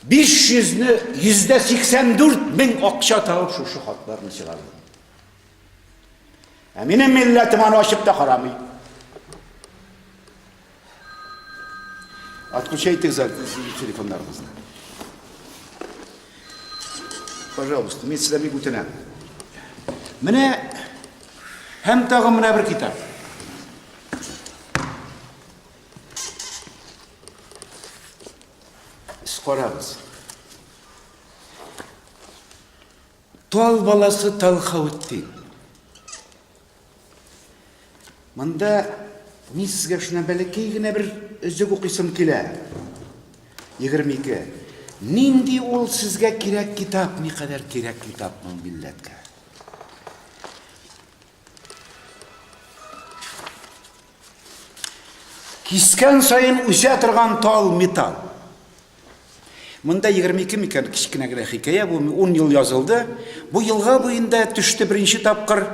500-не 184 мең акча табып шушы хатларны чыгардым. Ә минем милләтем аны ачып та карамый. Отключайте телефоннарыгызны. Пожалуйста, мин сездән бик үтенәм. Менә һәм тагын менә бер китап. карагыз. Тал баласы Талхаутдин. Монда мин сезгә шуннан бәләкәй генә бер өзек укыйсым килә. 22. Нинди ул сезгә кирәк китап, никадәр кирәк китап моң милләткә. Кискән саен үсә торган тал металл. Монда 22 микән кечкенә генә хикәя, бу 10 ел язылды. Бу елга буенда төште беренче тапкыр.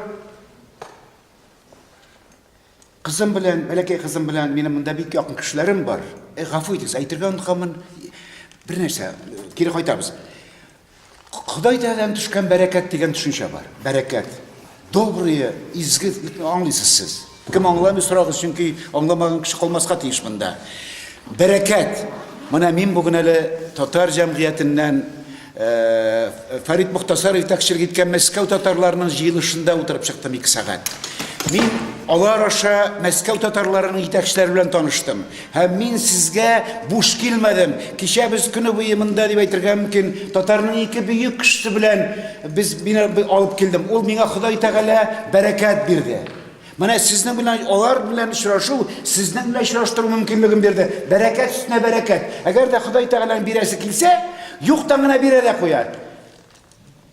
Кызым белән, бәләкәй кызым белән минем монда бик якын кешеләрем бар. Э, гафу итегез, әйтергә онытканмын. Бер нәрсә, кире кайтабыз. Ходай Тәгаләдән төшкән бәрәкәт дигән төшенчә бар. Бәрәкәт. Добрые, изге, аңлыйсыз сез. Кем аңламый сорагыз, чөнки аңламаган кеше калмаска тиеш монда. Бәрәкәт. Менә мин бүген әле татар җәмгыятеннән э, Фәрит Мохтасаров җитәкчелек иткән Мәскәү татарларының җыелышында утырып чыктым 2 сәгать. Мин алар аша Мәскәү татарларының җитәкчеләре белән таныштым. Һәм мин сезгә буш килмәдем. Кичә без көне буе монда дип әйтергә мөмкин, татарның ике бөек кешесе белән без мин алып килдем. Ул миңа Ходай Тәгалә бәрәкәт бирде. Менә сезнең белән алар белән очрашу, сезнең белән очраштыру мөмкинлеген бирде. Бәрәкәт өстенә бәрәкәт. Әгәр дә Ходай Тәгаләнең бирәсе килсә, юктан гына бирә дә куя.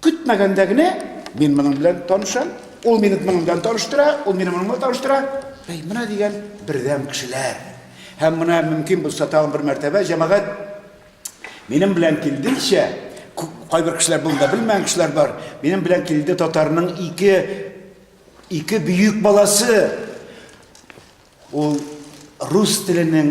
Көтмәгәндә генә мин моның белән танышам, ул мине моның белән таныштыра, ул мине моның белән таныштыра. Әй, менә дигән бердәм кешеләр. Һәм менә мөмкин булса тагын бер мәртәбә җәмәгать минем белән килдекчә, кайбер кешеләр монда белмәгән кешеләр бар. Минем белән килде татарның ике ике бөек баласы. Ул рус теленең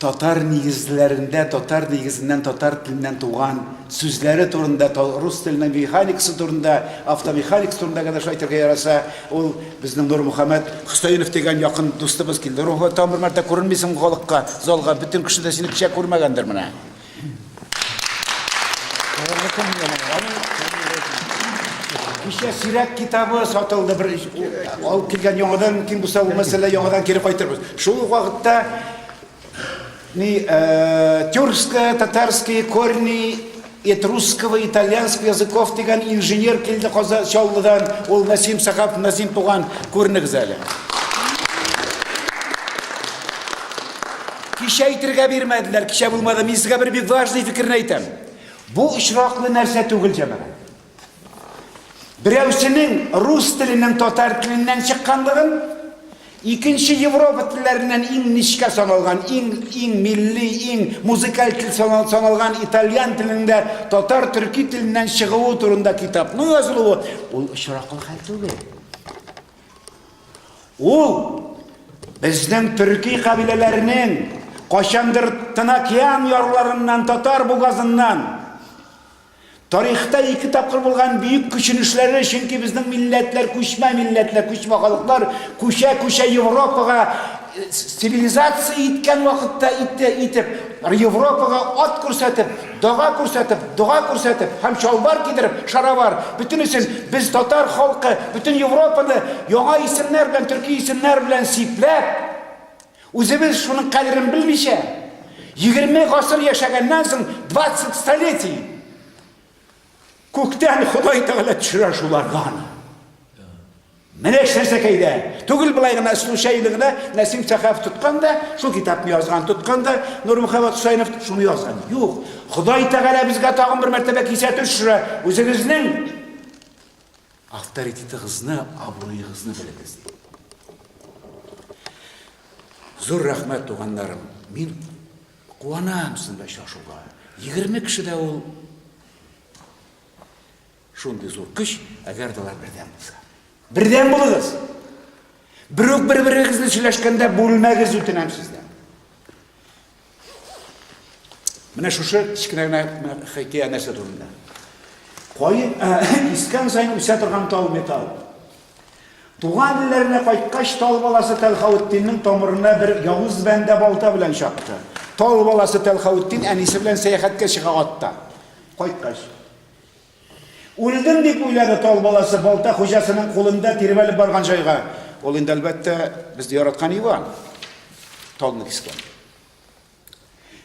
татар нигезләрендә, татар нигезеннән, татар теленнән туган сүзләре турында, рус теленең механикасы турында, автомеханикасы турында гына шулай әйтергә яраса, ул безнең Нурмөхәммәт Хөсәенов дигән якын дустыбыз килде. Нурмөхәммәт, тагын бер мәртә күренмисең халыкка, залга, бөтен кеше дә сине кичә күрмәгәндер менә. Кичә сирәк китабы сатылды бер алып килгән яңадан мөмкин булса ул мәсьәлә яңадан кире кайтырбыз. Шул ук вакытта ни э, тюркско-татарские корни этрусского итальянского языков дигән инженер килде Казан Чаллыдан. Ул Насим Сахапов, Насим туган күренегез әле. Кичә әйтергә бирмәделәр, кичә булмады. Мин сезгә бер бик важный фикерне әйтәм. Бу очраклы нәрсә түгел, җәмәгать. Берәүсенең рус теленең татар теленнән чыкканлыгын, икенче Европа телләреннән иң нечкә саналган, иң иң милли, иң музыкаль тел саналган итальян теленең дә татар төрки теленнән чыгуы турында китапның язылуы ул очраклы хәл түгел. Ул безнең төрки кабиләләренең кайчандыр Тын океан ярларыннан, татар бугазыннан тарихта ике тапкыр булган бөек күченешләре, чөнки безнең милләтләр күчмә милләтләр, күчмә халыклар күчә-күчә Европага э, цивилизация иткән вакытта итте, итеп, Европага ат күрсәтеп, Дага күрсәтеп, дога күрсәтеп һәм чалбар кидереп, шаровар, бөтенесен без татар халкы, бөтен Европаны яңа исемнәр белән, төрки исемнәр белән сипләп, үзебез шуның кадерен белмичә, 20 гасыр яшәгәннән соң, 20 столетий, күктән Ходай Тәгалә төшерә шуларга аны. Менә нәрсәкәйдә. Түгел болай гына случайно гына Нәсим Сәхәв тоткан да, шул китапны язган, тоткан да Нурмөхәммәт Хусайнов шуны язган. Юк. Ходай Тәгалә безгә тагын бер мәртәбә кисәтү төшерә. Үзегезнең авторитетыгызны, абруегызны белегез. Зур рәхмәт, туганнарым. Мин куанам сезнең белән очрашуга. 20 кеше дә ул Шундый зур көч, әгәр дә алар бердәм булса. Бердәм булыгыз! Берүк бер-берегезне сөйләшкәндә бүлмәгез үтенәм сездән. Менә шушы кечкенә генә хикәя нәрсә турында. Каен искән саен үсә торган тау металл. Туган илләренә кайткач, тал баласы Тәлхаутдинның тамырына бер явыз бәндә балта белән чапты. Тал баласы Тәлхаутдин әнисе белән сәяхәткә чыга атта. Кайткач. Үлдем дип уйлады тал баласы, балта хуҗасының кулында тирбәлеп барган җайга. Ул инде, әлбәттә, безне яраткан Иван. Талны кискән.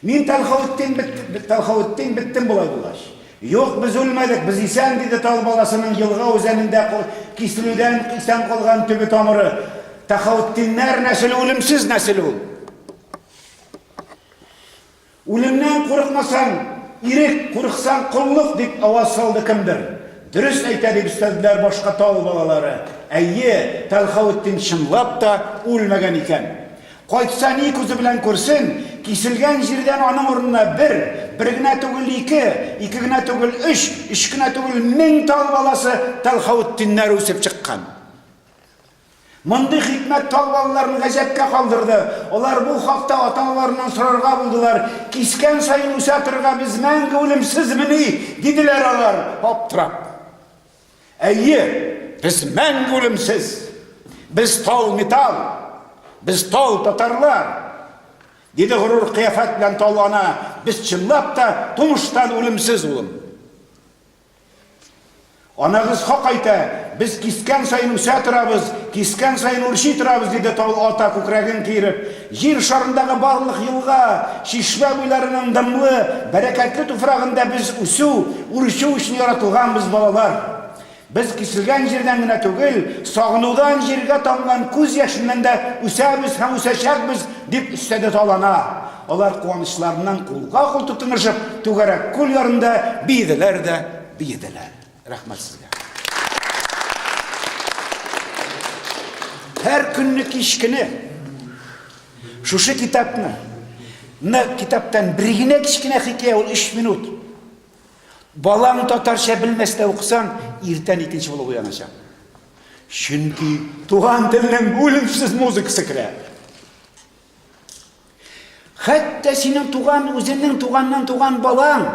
Мин Тәлхаутдин бит, Тәлхаутдин беттем болай булгач. Юк, без үлмәдек, без исән, диде тал баласының елга үзәнендә киселүдән исән калган төбе тамыры. Тәхаутдиннәр нәселе үлемсез нәсел ул. Үлемнән курыкмасаң, ирек, курыксаң, коллык, дип аваз салды кемдер. Дөрес әйтә, дип өстәделәр башка тал балалары. Әйе, Тәлхаутдин чынлап та үлмәгән икән. Кайтса, ни күзе белән күрсен, киселгән җирдән аның урынына бер, бер генә түгел ике, ике генә түгел өч, өч кенә түгел 1000 тал баласы Тәлхаутдиннәр үсеп чыккан. Мондый хикмәт тал балаларын гаҗәпкә калдырды. Алар бу хакта ата-аналарыннан сорарга булдылар. Кискән саен үсә торырга без мәңге үлемсезмени? диделәр алар, аптырап. Әйе, без мәңге үлемсез. Без тал металл. Без тал татарлар. Диде горур кыяфәт белән тал ана. Без чынлап та тумыштан үлемсез, улым. Анагыз хак әйтә, без кискән саен үсә торабыз, кискән саен үрчи торабыз, диде тал ата күкрәген киереп. Җир шарындагы барлык елга, чишмә буйларының дымлы, бәрәкәтле туфрагында без үсү, үрчү өчен яратылганбыз, балалар. Без киселгән җирдән генә түгел, сагынудан җиргә тамган күз яшеннән дә үсәбез һәм үсәчәкбез, дип өстәде Талана. Алар куанычларыннан кулга-кул тотынышып, түгәрәк күл ярында биеделәр дә биеделәр. Рәхмәт сезгә. Һәр көнне кичкене шушы китапны, менә китаптан бер генә кечкенә хикәя, ул 3 минут. Балаң татарча белмәс тә укысаң, иртән икенче булып уяначак. Чөнки туган телнең үлемсез музыкасы керә. Хәтта синең туган, үзеңнең туганнан туган балаң,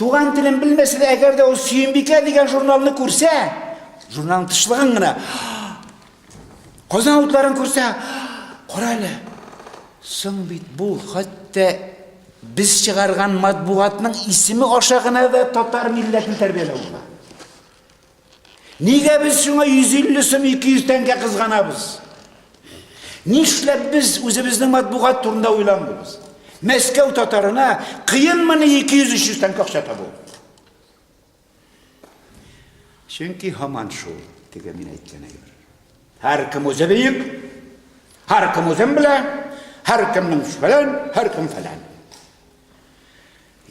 туган телен белмәсә дә, әгәр дә ул Сөембикә дигән журналны күрсә, журналның тышлыгын гына, Казан утларын күрсә, кара әле, соң бит бу хәтта без чыгарган матбугатның исеме аша гына да татар милләтен тәрбияләү була. Нигә без шуңа 150 сум 200 тәңкә кызганабыз? Нишләп без үзебезнең матбугат турында уйланмыйбыз? Мәскәү татарына кыенмыни 200-300 тәңкә акча табу? Чөнки һаман шул, теге мин әйткән әйбер. Һәркем үзе бөек, һәркем үзен белә, һәркемнең фәлән, һәркем фәлән.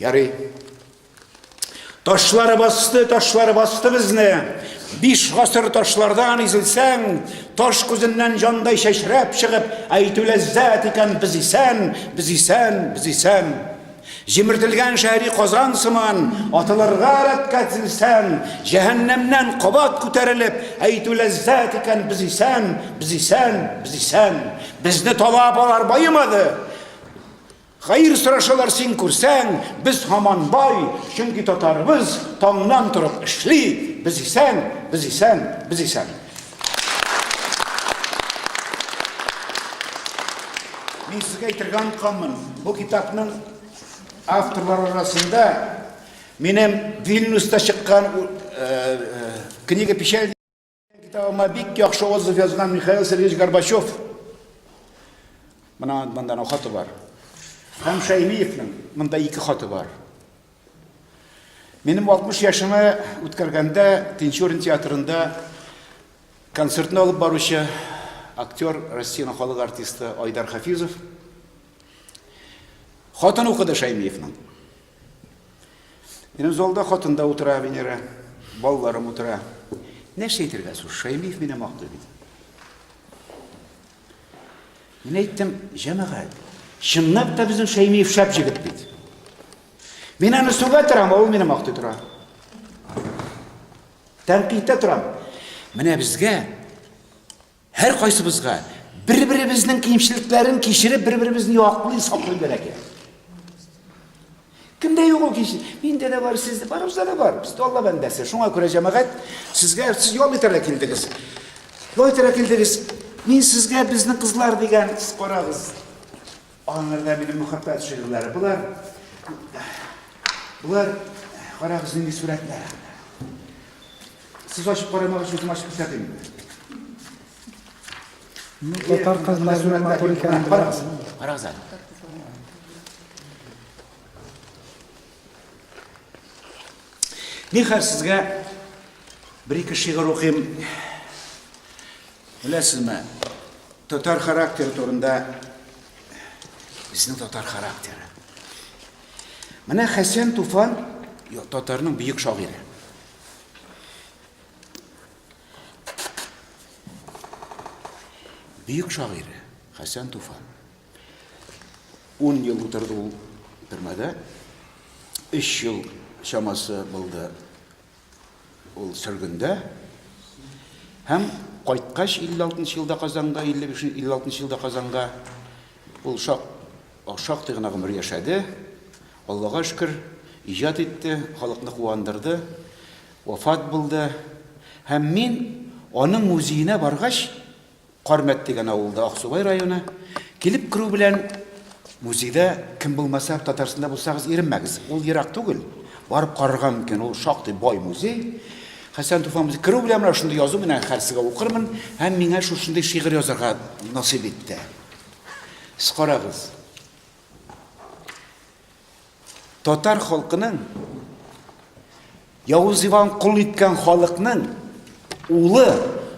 Ярый. Ташлары басты, ташлары басты безне. Биш гасыр ташлардан изелсәң, таш күзеннән җандай чәчрәп чыгып, әйтү ләззәт икән, без исән, без исән, без исән. Җимертелгән шәһри Казан сыман, атылырга рәткә тезелсәң, җәһәннәмнән кабат күтәрелеп, әйтү ләззәт икән, без исән, без исән, без исән. Безне талап алар баемады. Хәер сорашалар син күрсәң, без һаман бай, чөнки татарыбыз таңнан торып эшли, без исән, без исән, без исән. Мин сезгә әйтергә онытканмын, бу китапның авторлары арасында минем Вильнюста чыккан э, э, книга печаль Китабыма бик яхшы отзыв язган Михаил Сергеевич Горбачев. Менә монда аның хаты бар. Һәм Шәймиевның монда ике хаты бар. Минем 60 яшемә үткәргәндә Тинчурин театрында концертны алып баручы актер, Россиянең халык артисты Айдар Хафизов хатын укыды Шәймиевның. Минем залда хатын да утыра, Венера. Балаларым утыра. Нәрсә әйтергә соң? Шәймиев мине мактый бит. Мин әйттем, җәмәгать, чынлап та безнең Шәймиев шәп җегет бит. Мин аны сүгә торам, ә ул мине мактый тора. Тәнкыйтьтә торам. Менә безгә Һәркайсыбызга бер-беребезнең кимчелекләрен кичереп, бер-беребезне яклый, саклый белергә кирәк. Кемдә юк ул кимчелек? Миндә дә бар, сездә барыбызда да бар. Без Алла бәндәсе. Шуңа күрә җәмәгать, сезгә сез ял итәргә килдегез. Ял итәргә килдегез. Мин сезгә безнең кызлар дигән, сез карагыз. Аңарда минем мөхәббәт шигырьләре. Болар болар карагыз нинди сурәтләр. Сез ачып карамагач, үзем ачып күрсәтим. Ну, татар кызларының матур икәнен беләбез. Карагыз әле. Мин хәзер сезгә бер-ике шигырь укыйм. Беләсезме, татар характеры турында безнең татар характеры. Менә Хәсән Туфан татарның бөек шагыйре. Бөек шагыйре Хәсән Туфан. Ун ел утырды ул төрмәдә. Өч ел чамасы булды ул сөргендә. Һәм кайткач 56 елда Казанга, 55 56 елда Казанга ул шак шактый гына гомер яшәде. Аллага шөкер, иҗат итте, халыкны куандырды, вафат булды. Һәм мин аның музеена баргач, Кармәт дигән авылда, Аксубай районы. Килеп керү белән музейда кем булмаса, Татарстанда булсагыз, иренмәгез. Ул ерак түгел. Барып карарга мөмкин. Ул шактый бай музей. Хәсән Туфан музей. Керү белән менә шундый язу менә хәл сезгә укырмын һәм миңа шушындый шигырь язарга насыйп итте. Сез карагыз. Татар халкының Явыз Иван кол иткән халыкның улы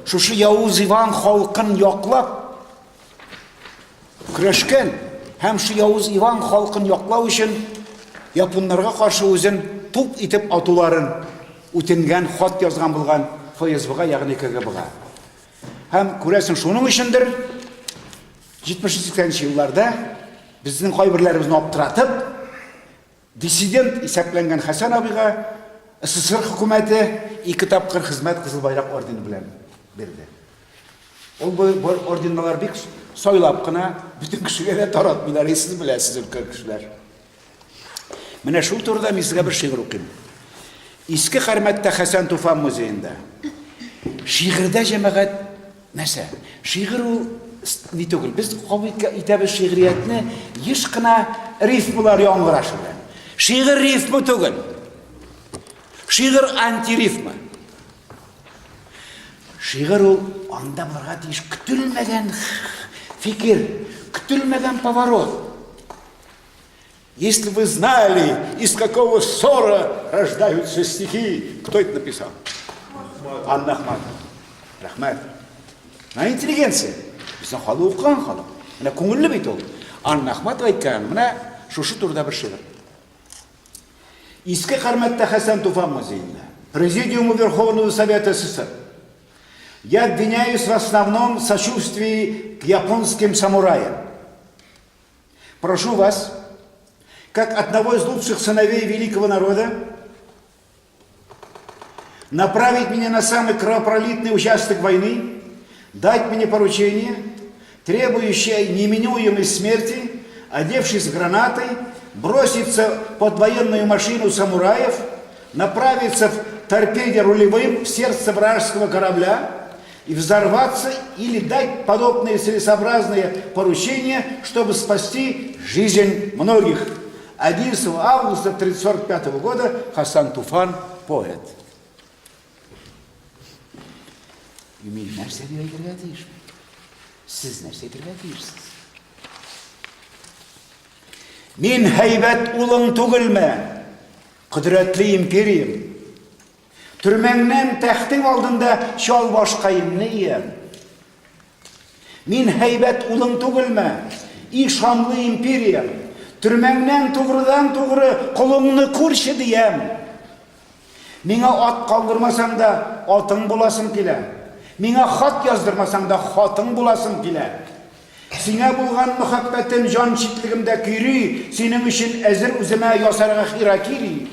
шушы Явыз Иван халкын яклап көрәшкән һәм шу Явыз Иван халкын яклау өчен японнарга каршы үзен туп итеп атуларын үтенгән хат язган булган ФСБга, ягъни КГБга. Һәм күрәсең, шуның өчендер 70-80 елларда безнең кайберләребезне аптыратып, диссидент исәпләнгән Хәсән абыйга СССР хөкүмәте ике тапкыр Хезмәт Кызыл Байрак ордены белән бирде. Ул бу орденнар бик сайлап кына бөтен кешегә дә таратмыйлар, сез беләсез, өлкән кешеләр. Менә шул турыда мин сезгә бер шигырь укыйм. Иске Кармәттә Хәсән Туфан музеенда. Шигырьдә җәмәгать нәрсә? Шигырь ул ни түгел. Без кабул итәбез шигъриятне еш кына рифмалар яңгырашы белән. Шигырь рифма түгел. Шигырь антирифма. Шигырь ул анда булырга тиеш көтелмәгән фикер, көтелмәгән поворот. Если вы знали, из какого ссора рождаются стихи, кто это написал? Анна Ахматова. Рәхмәт. Менә интеллигенция. Безнең халык укыган халык. Менә күңелле бит ул. Анна Ахматова әйткән, менә шушы турыда бер шигырь. Иске Кармәттә Хәсән Туфан музеенда. Президиуму Верховного Совета СССР. Я обвиняюсь в основном сочувствии к японским самураям. Прошу вас, как одного из лучших сыновей великого народа, направить меня на самый кровопролитный участок войны, дать мне поручение, требующее неминуемой смерти, одевшись гранатой, броситься под военную машину самураев, направиться в торпеде рулевым в сердце вражеского корабля и взорваться или дать подобные целесообразные поручения, чтобы спасти жизнь многих. 11 августа 1945 года Хасан Туфан, поэт. Мин нәрсә дип әйтергә тиешмен? Сез нәрсә әйтергә тиешсез? Мин һәйбәт улың түгелме? Кодрәтле империям. Төрмәңнән тәхтең алдында чал башкаемны иям. Мин һәйбәт улың түгелме? И шанлы империям. Төрмәңнән тугрыдан-тугры колыңны күрче диям. Миңа ат калдырмасаң да, атың буласым килә. Миңа хат яздырмасаң да, хатың буласым килә. Сиңа булган мөхәббәтем җан читлегемдә көйри, синең өчен әзер үземә ясарга хиракири.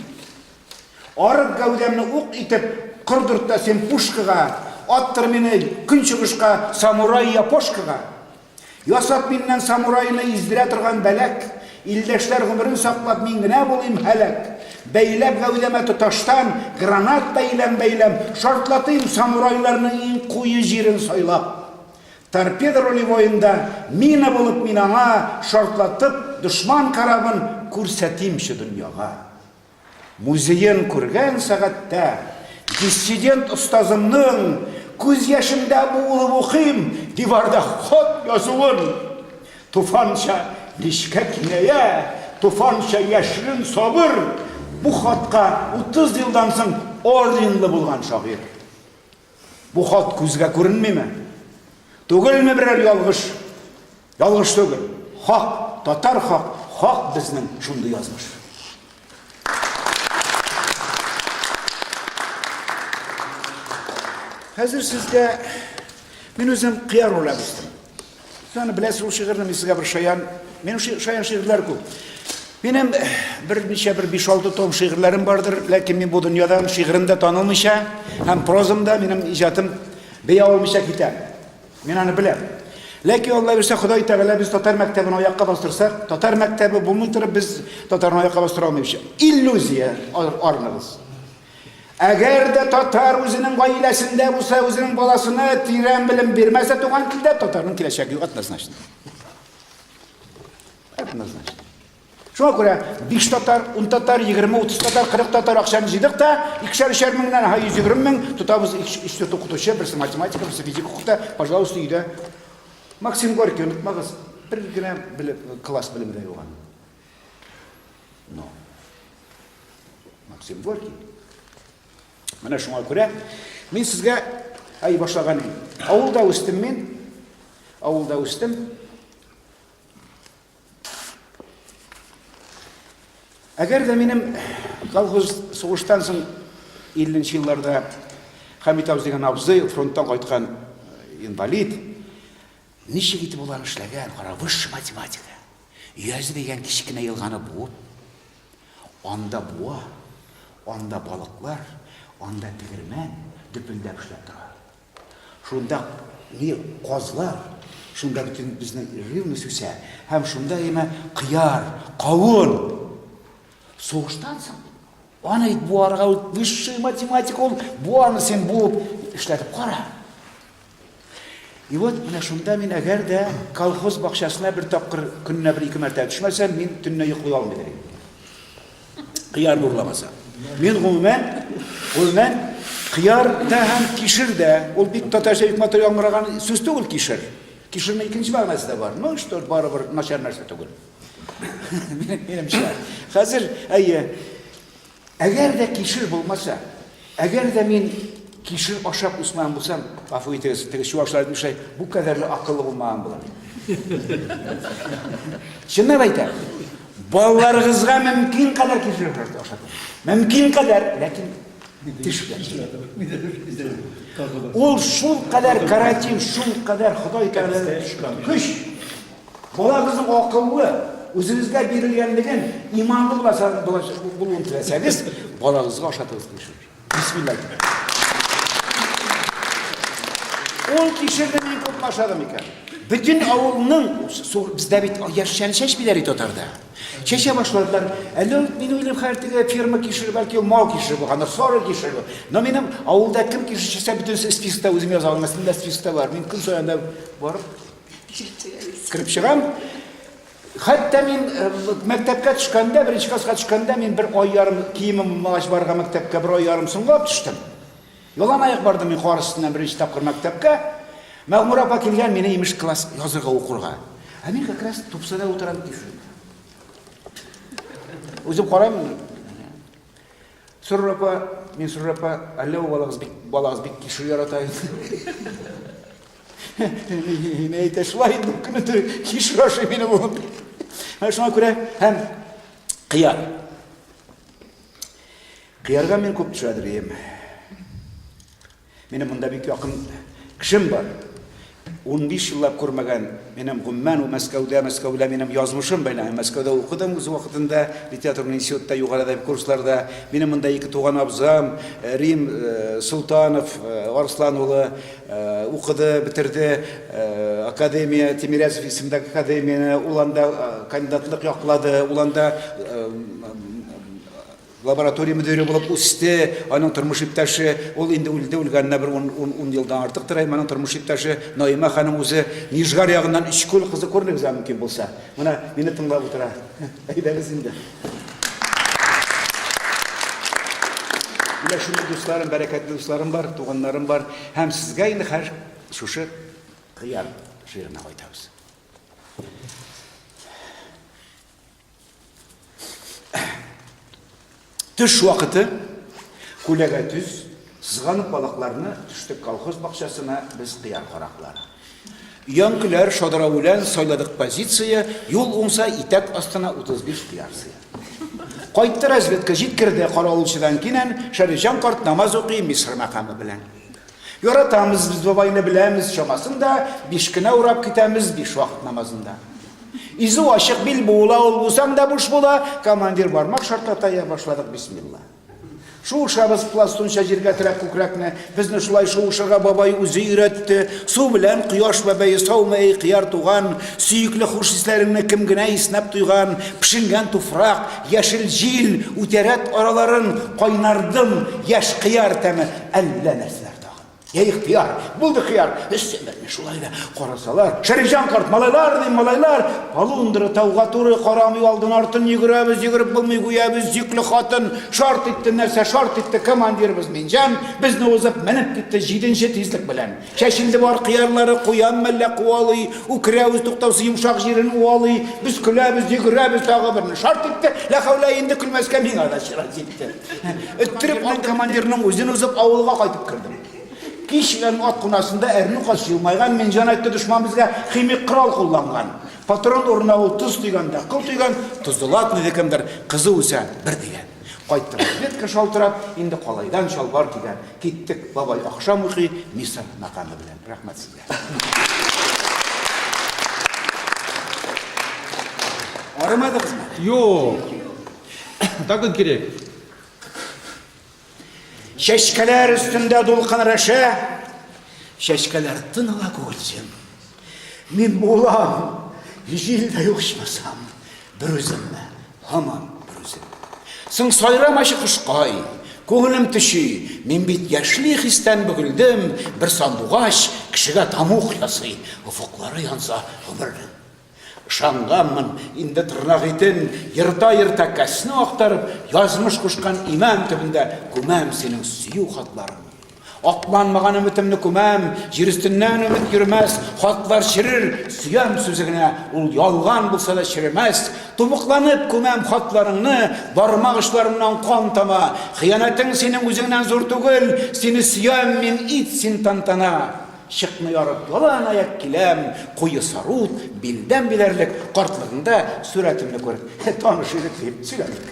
Арык гәүдәмне ук итеп кордырт та син пушкага, аттыр мине көнчыгышка самурай-япошкага. Ясат миннән самурайны издерә торган бәләк, илдәшләр гомерен саклап мин генә булыйм һәлак. Бәйләп гәүдәмә тоташтан гранат бәйләм-бәйләм, шартлатыйм самурайларның иң куе җирен сайлап. Торпеда рулевоенда мина булып мин аңа шартлатып дошман корабын күрсәтимче дөньяга. Музеен күргән сәгатьтә диссидент остазымның күз яшемдә буылып укыйм диварда хат язуын. Туфанча нечкә киңәя, туфанча яшерен сабыр. Бу хатка 30 елдан соң орденлы булган шагыйрь. Бу хат күзгә күренмиме? Түгелме берәр ялгыш? Ялгыш түгел. Хак, татар хак, хак безнең шундый язмыш. Хәзер сезгә мин үзем кыяр урлап үстем. Сез аны беләсез ул шигырьне, мин сезгә бер шаян, минем шаян шигырьләр күп. Минем берничә бер 5-6 том шигырьләрем бардыр, ләкин мин бу дөньядан шигырем дә танылмыйча һәм прозам да минем иҗатым бәя алмыйча китә. Мин аны беләм. Ләкин Алла бирсә, Ходай Тәгалә без татар мәктәбен аякка бастырсак, татар мәктәбе булмый торып без татарны аякка бастыра алмыйбыз. Иллюзия арыныгыз. Әгәр дә татар үзенең гаиләсендә булса, үзенең баласына тирән белем бирмәсә туган телдә, татарның киләчәге юк, однозначно. Однозначно. Шуңа күрә 5 татар, 10 татар, 20, 30 татар, 40 татар акчаны җыйдык та, икешәр өчәр меңнән, ага, 120 мең тотабыз, 3-4 укытучы, берсе математика, берсе физика укыта, пожалуйста, өйдә. Максим Горький, онытмагыз, бер генә белеп, класс белеме дә юк аның. Но. Максим Горький. Менә шуңа күрә мин сезгә ай башлаган идем. Авылда үстем мин. Авылда үстем. Әгәр дә минем колхоз сугыштан соң 50 нче елларда Хәмит абзый дигән абзый фронттан кайткан инвалид, ничек итеп ул аны эшләгән, кара, высшая математика. Өязе дигән кечкенә елганы буып, анда буа, анда балыклар, анда тегермән дөпелдәп эшләп тора. Шунда ни казлар, шунда бөтен безнең живность үсә. Һәм шунда яме кыяр, кавын. Сугыштан соң аны бит буарга высшая математика ул, буаны син буып эшләтеп кара. И вот менә шунда мин әгәр дә колхоз бакчасына бер тапкыр көненә бер ике мәртәбә төшмәсәм, мин төнлә йоклый алмый идем. Кыяр урламаса. Мин гомумән, гомумән кыяр да һәм кишер дә, ул бик татарча бик матур яңгыраган сүз түгел кишер. Кишернең икенче мәгънәсе дә бар. Ну что, барыбер начар нәрсә түгел. Минемчә. Хәзер, әйе, әгәр дә кишер булмаса, әгәр дә мин кишер ашап үсмәгән булсам, гафу итегез, теге чуашлар әйтмешли, бу кадәрле акыллы булмаган булыр. Чынлап әйтәм. Балаларыгызга мөмкин кадәр кишер ашатыгыз. Мөмкин кадәр, ләкин теш белән. Ул шул кадәр каротин, шул кадәр Ходай Тәгаләдән төшкән көч. Балагызның акыллы, үзегезгә бирелгәнлеген, иманлы булуын теләсәгез, балагызга ашатыгыз кишер. Бисмилла әйтеп. Ул кишерне мин күпме ашадым икән? Бөтен авылның, бездә бит яшьчәне чәчмиләр татарда. Чәчә башладылар. Әллә ул, мин уйлыйм, хәер теге ферма кишере, бәлки ул мал кишере булгандыр, сары кишере. Но минем авылда кем кишер чәчсә, бөтенесе спискта үзем яза алмасын да спискта бар. Мин көн саен да барып кереп чыгам. Хәтта мин э, мәктәпкә төшкәндә, беренче класска төшкәндә, мин бер ай ярым киемем булмагач барырга мәктәпкә бер ай ярым соңлап төштем. Ялан аяк бардым мин кар өстеннән беренче тапкыр мәктәпкә. Мәгъмүр апа килгән, мине имеш класс язырга укырга. Ә мин как раз тупсада утырам кишер. Үзем карыйм. Сорыр апа, мин Сорыр апа, әллә ул балагыз бик балагыз бик кишер ярата инде. Мин әйтә шулай инде көне төне кишер ашый минем улым. Менә шуңа күрә һәм кыяр. Кыярга мин күп төшәдер идем. Минем монда бик якын кешем бар. 15 еллап күрмәгән минем гомумән ул Мәскәүдә, Мәскәү белән минем язмышым бәйләнгән. Мәскәүдә укыдым үз вакытында, литературный институтта, югары әдәби курсларда. Минем монда ике туган абзам, э, Рим э, Султанов, э, Арслан улы укыды, бетерде академия, Тимирязев исемендәге академияне. Ул анда кандидатлык яклады, ул анда Лаборатория мөдире булып үсте, аның тормыш иптәше, ул инде үлде, үлгәненә бер ун елдан артык тора, аның тормыш иптәше Наимә ханым үзе Нижгар ягыннан Өчкүл кызы күренегез мөмкин булса. Менә мине тыңлап утыра. Әйдәгез инде. Менә шундый дусларым, бәрәкәтле дусларым бар, туганнарым бар. Һәм сезгә инде хәзер шушы кыяр шигыренә кайтабыз. Төш вакыты, күләгә төз, сызганып балакларны төштек колхоз бакчасына без кыяр караклары. Өянкеләр, шадра үлән, сайладык позиция, юл уңса, итәк астына 35 кыяр сыя. Кайтты разведка, җиткерде каравылчыдан кинән, Шәрифҗан карт намаз укый Мисыр мәкаме белән. Яратамыз без бабайны, беләмез чамасын да, биш кенә урап китәмез биш вакыт намазында. Изү ачык, бил буыла, ул булсаң да буш була, командир бармак шартлата, я башладык бисмилла. Шуышабыз пластунча җиргә терәп күкрәкне, безне шулай шуышырга бабай үзе өйрәтте. Су белән кояш бәбәе саумы, әй кыяр туган, сөекле хуш исләреңне кем генә иснәп туйган, пешенгән туфрак, яшел җил, үтәрәт араларын кайнардым, яшь кыяр тәме, әллә нәрсәләр тагын. Я ихтыяр, булды кыяр, өстәмәтне шулай да карасалар. Шәрифҗан карт, малайлар дим, малайлар, полундра тауга туры карамый алдын артын йөгерәбез, йөгереп булмый, гүя без йөкле хатын. Шарт итте нәрсә, шарт итте командирыбыз Минҗан, безне узып менеп китте җиденче тизлек белән. Чәчелде бар кыярлары, куян мәллә куалый, үкерә үз туктаусыз йомшак җирен уалый. Без көләбез, йөгерәбез, тагы берне шарт итте. Ләхәүлә, инде көлмәскә миңа да чират җитте. Өттереп ан командирның үзен узып авылга кайтып кердем. Кич белән ат кунасында әрнү кач елмайган Минҗан әйтте, дошман безгә химик корал кулланган. Патрон урынына ул тоз тойган да кыл тойган, тозлатмый кемдер, кызы үсә бер дигән. Кайтты разведка шалтырап, инде калайдан чалбар кигән. Киттек, бабай ахшам укый, Мисыр мәкаме белән. Рәхмәт сезгә. Арымадыгызмы? Юк. Тагын кирәк. Чәчкәләр өстендә дулкын рәшә, чәчкәләр тын ала күгелҗем. Мин булам, җил дә юк ичмасам, бер үземме, һаман бер үзем. Соң сайрамачы кошкай, күңелем төши, мин бит яшьли хистән бөгелдем, бер сандугач кешегә тамук ясый, офыклары янса гомернең. Ышанганмын, инде тырнак итен ерта-ерта кәсне актарып, язмыш кушкан имән төбендә күмәм синең сөю хатларыңны. Акланмаган өметемне күмәм, җир өстеннән өмет йөрмәс, хатлар черер, сөям сүзе генә, ул ялган булса да черемәс. Тубыкланып күмәм хатларыңны, бармак очларымнан кан тама. Хыянәтең синең үзеңнән зур түгел, сине сөям мин, ит син тантана. Чыкны ярып ялан аяк киләм, куе сарут, билдән биләрлек, картлыгыңда сурәтемне күреп, таныш идек дип сөйләдек.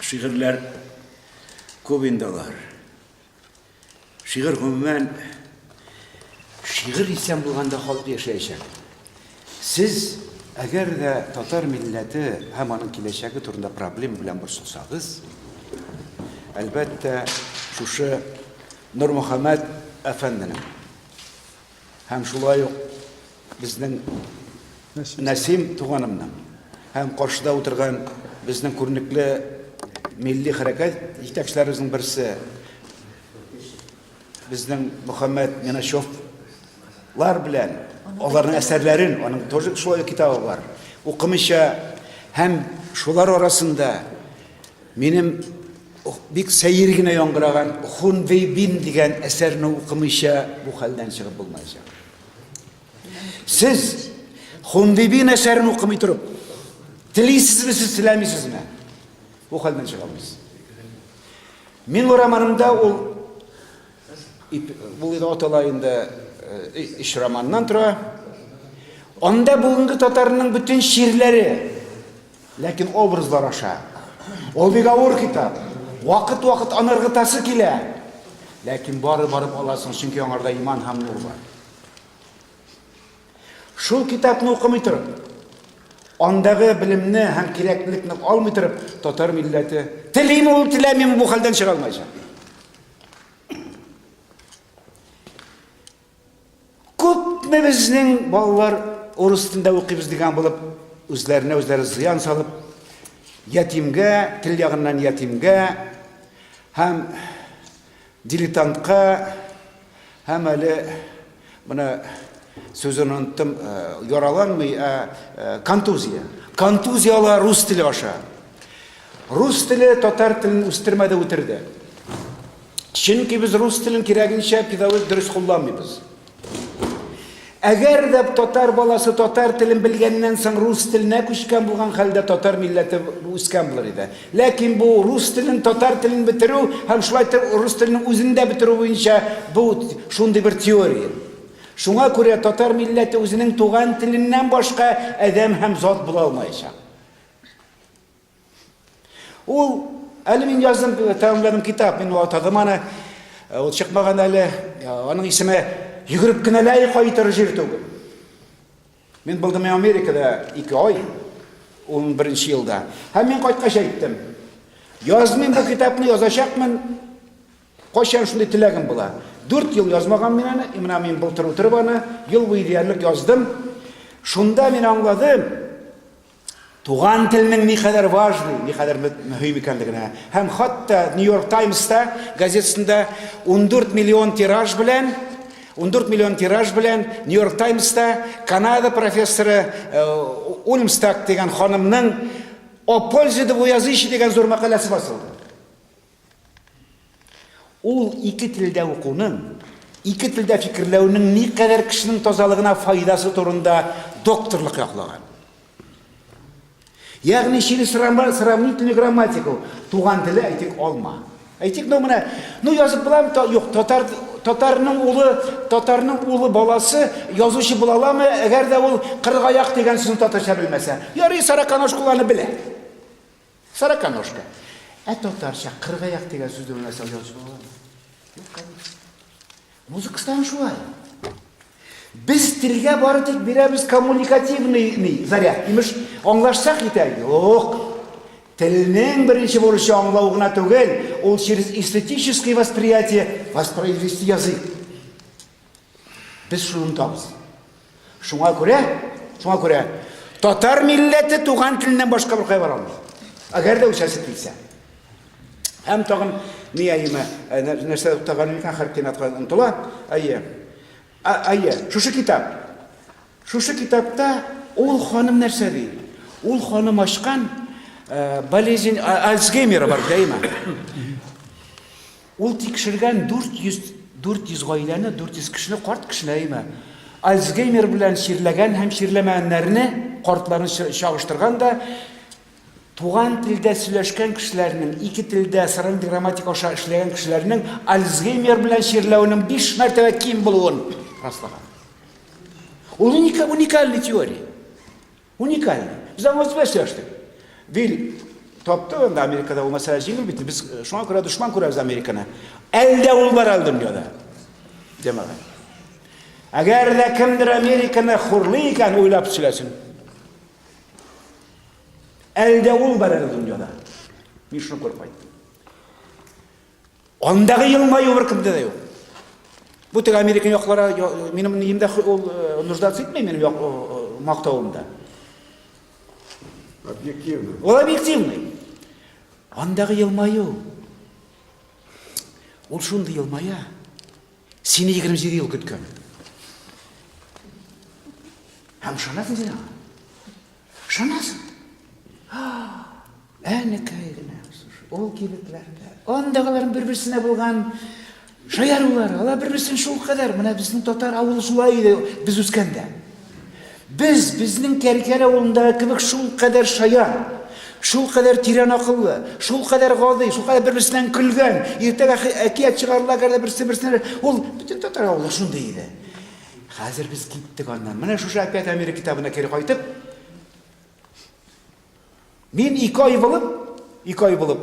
Шигырьләр күп инде алар. Шигырь гомумән, шигырь исән булганда халык яшәячәк. Сез, әгәр дә татар милләте һәм аның киләчәге турында проблема белән борчылсагыз, әлбәттә, шушы Нурмөхәммәт әфәнденең һәм шулай ук безнең Нәсим туганымның һәм каршыда утырган безнең күренекле милли хәрәкәт җитәкчеләребезнең берсе безнең Мөхәммәт Миначевлар белән аларның әсәрләрен, аның тоже шулай китабы бар, укымыйча һәм шулар арасында минем бик сәер генә яңгыраган Хунвейбин дигән әсәрне укымыйча бу хәлдән чыгып булмаячак. Сез Хунвейбин әсәрен укымый торып, телисезме сез, теләмисезме? Бу хәлдән чыга алмыйсыз. Мин романымда ул бу инде атала инде өч романнан тора. Анда бүгенге татарның бөтен чирләре, ләкин образлар аша. Ул бик авыр китап. Вакыт-вакыт аны ыргытасы килә. Ләкин бары барып аласың, чөнки аңарда иман һәм нур бар. Шул китапны укымый торып, андагы белемне һәм кирәклекне алмый торып, татар милләте телиме ул, теләмиме, бу хәлдән чыга алмаячак. Күпме безнең балалар урыс телендә укыйбыз дигән булып, үзләренә үзләре зыян салып, ятимгә, тел ягыннан ятимгә һәм дилетантка Һәм әле менә сүзен оныттым, яраланмый, ә контузия. Контузия ала рус теле аша. Рус теле татар телен үстермәде, үтерде. Чөнки без рус телен кирәгенчә педагогик дөрес кулланмыйбыз. Әгәр дә татар баласы татар телен белгәннән соң рус теленә күчкән булган хәлдә татар милләте үскән булыр иде. Ләкин бу рус телен, татар телен бетерү һәм шулай итеп рус теленең үзен дә бетерү буенча бу шундый бер теория. Шуңа күрә татар милләте үзенең туган теленнән башка адәм һәм зат була алмаячак. Ул әле мин яздым, тәмамладым китап, мин атадым аны. Э, ул чыкмаган әле. Э, аның исеме Йөгереп кенә ләй кайтыр җир түгел. Мин булдым Америкада 2 ай, 11 елда. Һәм мин кайткач әйттем. Язмыйм бу китапны, язачакмын. Кайчан шундый теләгем була. 4 ел язмаган мин аны, менә мин былтыр утырып аны ел буе диярлек яздым. Шунда мин аңладым, Туган телнең никадәр важный, никадәр мөһим икәнлегенә һәм хатта New York Times-та газетасында 14 миллион тираж белән 14 миллион тираж белән New York Times-та Канада профессоры э, Ульмстак дигән ханымның О пользе двуязычия дигән зур мәкаләсе басылды. Ул ике телдә укуның, ике телдә фикерләүнең никадәр кешенең тазалыгына файдасы турында докторлык яклаган. Ягъни через сравнительную грамматику туган теле әйтик алма. Әйтик, ну менә, ну язып буламы? Юк, татар татарның улы, татарның улы баласы язучы була аламы, әгәр дә ул кыргаяк дигән сүзне татарча белмәсә? Ярый, сороконожкаларны белә. Сороконожка. Ә татарча кыргаяк дигән сүзне белмәсә язучы була аламы? Юк, конечно. Музыкасы шулай. Без телгә бары тик бирәбез коммуникативный ни, заряд. Имеш, аңлашсак итә. Юк. Телнең беренче бурычы аңлау гына түгел, ул через эстетическое восприятие воспроизвести язык. Без шуны онытабыз. Шуңа күрә, шуңа күрә татар милләте туган теленнән башка беркая бара алмый. Әгәр дә үсәсе килсә. Һәм тагын ни әйеме, э, нәрсә туктаган икән, хәркинатка омтыла. Әйе. Әйе, шушы китап. Шушы китапта ул ханым нәрсә ди? Ул ханым ачкан э, болезнь Альцгеймера бар, дәйме? Ул тикшергән 400, 400 гаиләне, 400 кешене, карт кешене, әйеме? Альцгеймер белән чирләгән һәм чирләмәгәннәрне, картларны чагыштырган да, туган телдә сөйләшкән кешеләрнең, ике телдә сравнительный грамматика аша эшләгән кешеләрнең Альцгеймер белән чирләвенең 5 мәртәбә ким булуын раслаган. Ул уникальный теория. Уникальный. Без аңа үзебез сөйләштек. Вил тапты, анда Америкада ул мәсьәлә җиңел бит. Без э, шуңа күрә дошман күрәбез Американы. Әлдә ул бар әле дөньяда. Җәмәгать. Әгәр дә кемдер Американы хурлый икән, уйлап сөйләсен. Әлдә ул бар әле дөньяда. Мин шуны күреп кайттым. Андагы елмаю беркемдә дә юк. Бу теге Америка яклары минем ниемдә ул э, нуждаться итми минем як, э, мактавымда. Объективный. Ул объективный. Андагы елмаю. Ул шундый елмая. Сине 27 ел көткән. Һәм ышанасың син аңа. Ышанасың. Әнекәй генә, ул кибетләрдә. Андагыларның бер-берсенә булган шаярулар, алар бер-берсен шулкадәр. Менә безнең татар авылы шулай иде без үскәндә. Без безнең Кәркәр авылындагы кебек шулкадәр шаян, шулкадәр тирән акыллы, шулкадәр гади, шулкадәр бер-берсеннән көлгән, иртәгә әкият чыгарыла, әгәр дә берсе берсенә ул бөтен татар авылы шундый иде. Хәзер без киттек аннан. Менә шушы опять Америка китабына кире кайтып, мин ике ай булып, ике ай булып,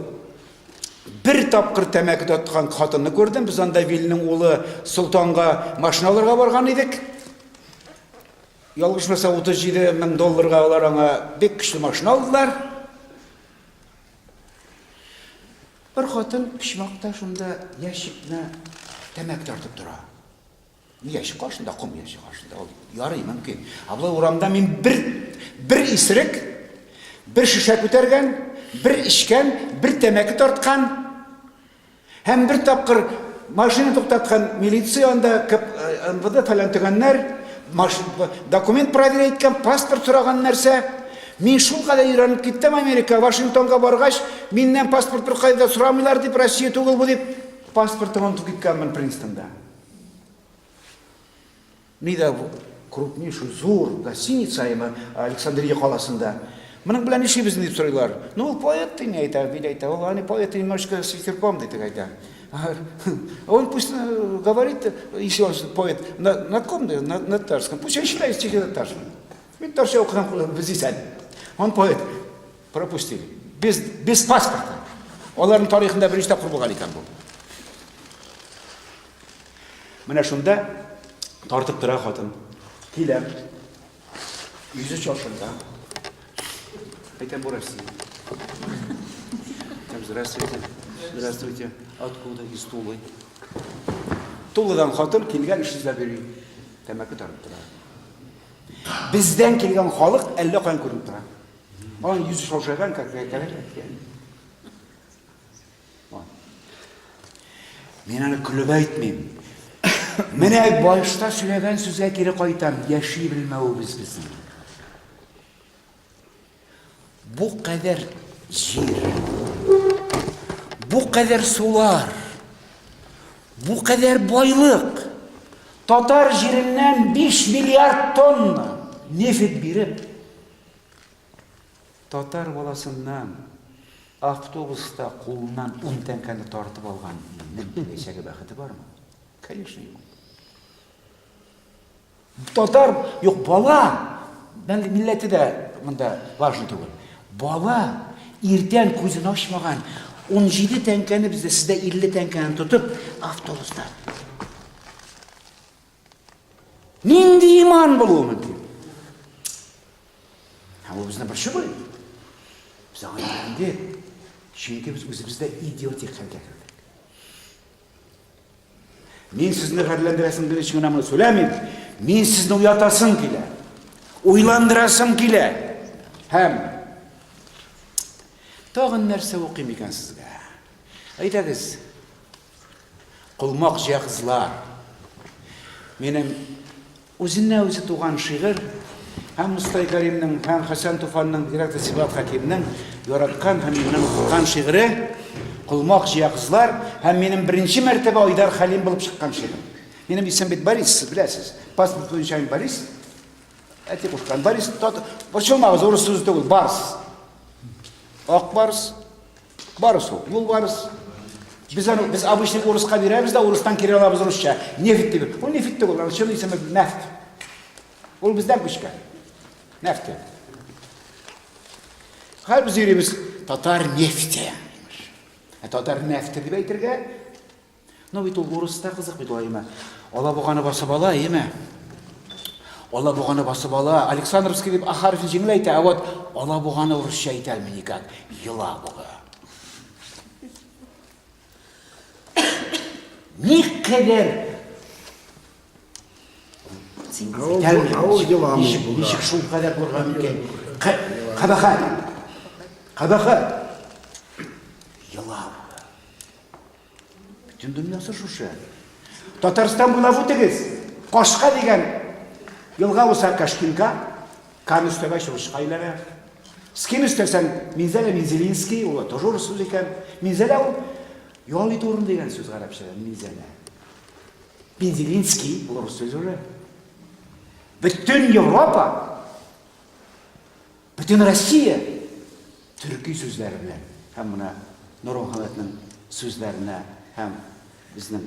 бер тапкыр тәмәке тоткан хатынны күрдем. Без анда Вилнең улы Солтанга машина алырга барган идек. Ялгышмаса, 37 мең долларга алар аңа бик көчле машина алдылар. Бер хатын почмакта шунда ящикны тәмәке тартып тора. Ящик каршында, ком ящик каршында. Ул ярый, мөмкин. Ә болай урамда мин бер бер исерек, бер шешә күтәргән, бер эчкән, бер тәмәке тарткан һәм бер тапкыр машина туктаткан милиция анда э, МВД фәлән төгәннәр, документ проверять иткән, паспорт сораган нәрсә. Мин шул кадәр өйрәнеп киттем Америка, Вашингтонга баргач, миннән паспорт беркайда да сорамыйлар дип, Россия түгел бу дип, паспортын онытып киткәнмен Принстонда. Нидә бу? Крупнейший зур гостиница әйме Александрия каласында. Моның белән нишлибез дип сорыйлар. Ну, ул поэт ди, әйтә, бит әйтә. Ул аны поэт немножечко с ветерком ди, әйтә. Он пусть э, говорит, если он поэт, на, на ком, на, на татарском, пусть он читает стихи на татарском. Мин татарча укыган без исән. Он поэт. Пропустили. Без, без паспорта. Аларның тарихында беренче тапкыр булган икән бу. Менә шунда тартып тора хатын. Киләм. Йөзе чалшында. Әйтәм, бу Россия. Әйтәм, здравствуйте. Здравствуйте. Откуда? Из Тулы. Тулыдан хатын килгән эш эзләп йөри. Тәмәке тартып тора. Бездән килгән халык әллә каян күренеп тора. Аның йөзе шаушайган, как Мин аны көлеп әйтмим. Менә башта сөйләгән сүзгә кире кайтам, яши белмәвебез безнең. Бу кадәр җир, бу кадәр сулар, бу кадәр байлык, татар җиреннән 5 миллиард тонна нефть биреп, Татар баласыннан автобуста кулыннан ун тәңкәне тартып алган илнең киләчәге бәхете бармы? Конечно, юк. Татар, юк, бала, милләте дә монда важный түгел. Бала иртән күзен ачмаган 17 тәңкәне бездә сездә 50 тәңкәне тотып автобуста. Нинди иман булуы мөмкин? Һәм ул безне борчымый. Без аңа өйрәндек. Чөнки без үзебез дә идиотик хәлгә кердек. Мин сезне гарьләндерәсем килә өчен генә моны сөйләмим. Мин сезне уятасым килә. Уйландырасым килә. Һәм тагын нәрсә укыйм икән сезгә? Әйдәгез, Колмак җыя кызлар. Минем үзеннән-үзе туган шигырь һәм Мостай Кәримнең, һәм Хәсән Туфанның, бигрәк тә Сибгат Хәкимнең яраткан һәм миннән укыган шигыре Колмак җыя кызлар һәм минем беренче мәртәбә Айдар Хәлим булып чыккан шигырь. Минем исем бит Борис, сез беләсез. Паспорт буенча мин Борис. Әти кушкан. Борис, борчылмагыз, урыс сүзе түгел, Барс. Ак барс, Барыс ул, юлбарыс. Без аны без обычный урыска бирәбез дә, урыстан кире алабыз русча. Нефть дип. Ул нефть түгел, аның чын исеме нефть. Ул бездән күчкән. Нефть. Хәзер без йөрибез татар нефте. Ә татар нефте дип әйтергә Ну бит ул урыста кызык бит ул, әйме. Алабуганы басып ала, әйме. Алабуганы басып ала. Александровский дип А хәрефен җиңел әйтә, ә вот Алабуганы урысча әйтә алмый никак. Елабуга. Никадәр Ничек шул кадәр булырга мөмкин? Кабахәт. Кабахәт. Елабуга. Бөтен дөньясы шушы. Татарстан буйлап үтегез. Кашка дигән елга булса Кашкинка, Кан өстәгәч русча әйләнә. Скин өстәсәң Минзәлә Мензелинский, ул тоже урыс сүз икән. Минзәлә ул ял итү урыны дигән сүз гарәпчәдә, Минзәлә. Мензелинский ул рус сүзе уже. Бөтен Европа, бөтен Россия Төрки сүзләре белән һәм менә Нурмөхәммәтнең сүзләренә һәм безнең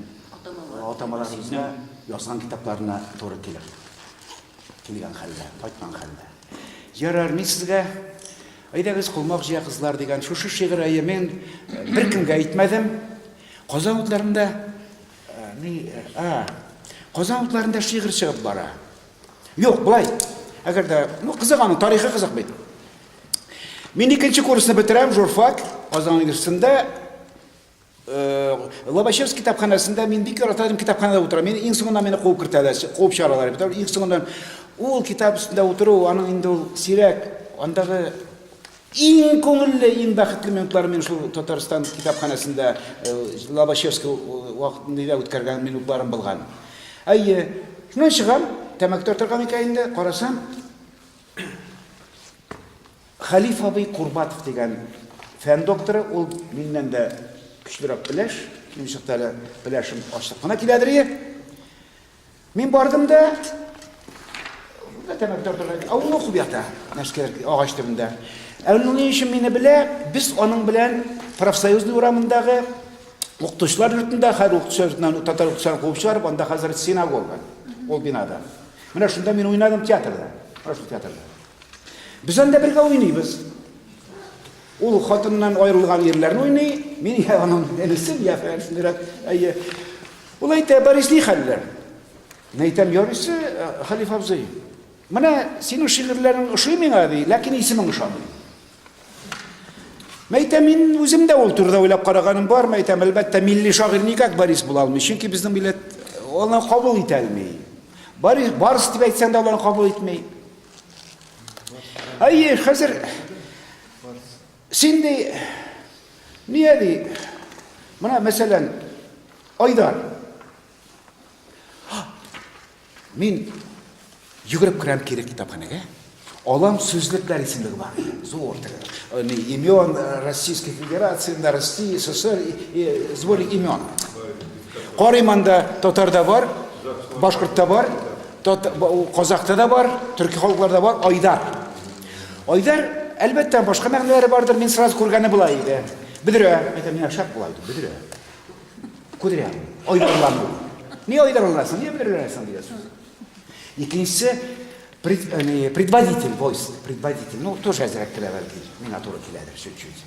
атамаларыбызга язган китапларына туры килеп килгән хәлдә, кайткан хәлдә. Ярар, мин сезгә Әйдәгез, колмак җыя кызлар дигән шушы шигырь әйе мин э, беркемгә әйтмәдем. Казан утларында э, ни, э, а, Казан утларында шигырь чыгып бара. Юк, болай. Әгәр дә, ну, кызык аның, тарихы кызык бит. Мин икенче курсны бетерәм, журфак, Казан университетында. Э, Лобачевский китапханәсендә мин бик ярата идем китапханәдә утырам. Мин иң соңыннан мине куып кертәләр, куып чыгаралар. Бит иң соңыннан ул китап өстендә утыру, аның инде ул сирәк, андагы иң күңелле, иң бәхетле минутлар мин шул Татарстан китапханәсендә э, Лобачевский вакытында үткәргән минутларым булган. Әйе, шуннан чыгам, тәмәке тартырга микән инде, карасам, Хәлиф абый Курбатов дигән фән докторы, ул миннән дә көчлерәк пеләш, мин чыкта әле пеләшем ачык кына киләдер ие. Мин бардым да. тәмәке тартырга. Ә ул оқып ята, нәрсәгәдер агач төбендә. Ә ул ни өчен мине белә? Без аның белән Профсоюзный урамындагы укытучылар йортында, хәзер укытучылар йортыннан татар укытучыларын куып чыгарып, анда хәзер синагога, ул бинада. Менә шунда мин уйнадым театрда. Менә шул театрда. Без анда бергә уйныйбыз. Ул хатыннан аерылган ирләрне уйный, мин я аның энесен, я фәләнрәк. Әйе. Ул әйтә, Борис, ни хәлләр? Мин әйтәм, ярыйсы, э, Хәлиф абзый. Менә синең шигырьләрең ошый миңа, ди, ләкин исемең ошамый. Мин әйтәм, мин үзем дә ул турыда уйлап караганым бар, мин әйтәм, әлбәттә, милли шагыйрь никак Борис була алмый, чөнки безнең милләт аны кабул итә алмый. Борис, Барс дип әйтсәң дә аны кабул итми. Әйе, хәзер син ди, нигә ди, менә мәсәлән, Айдар. Мин йөгереп керәм кире китапханәгә. Алам сүзлекләр исемлеге бар. Зур теге. Имен Российской Федерации, России, СССР, сборник имен. Карыйм анда татарда бар, башкортта бар, казахта да бар, төрки халыкларда бар, Айдар. Айдар, әлбәттә, башка мәгънәләре бардыр, мин сразу күргәне була иде. Бөдрә, әйтәм, миңа шәп була иде, бөдрә. Кудрявый. Айдарлану. Ни айдарланасың, ни бөдрәләнәсең дигән сүз. Икенчесе, пред, э, предводитель войск, предводитель. Ну, тоже әзрәк килә бәлки, миңа туры киләдер чуть-чуть.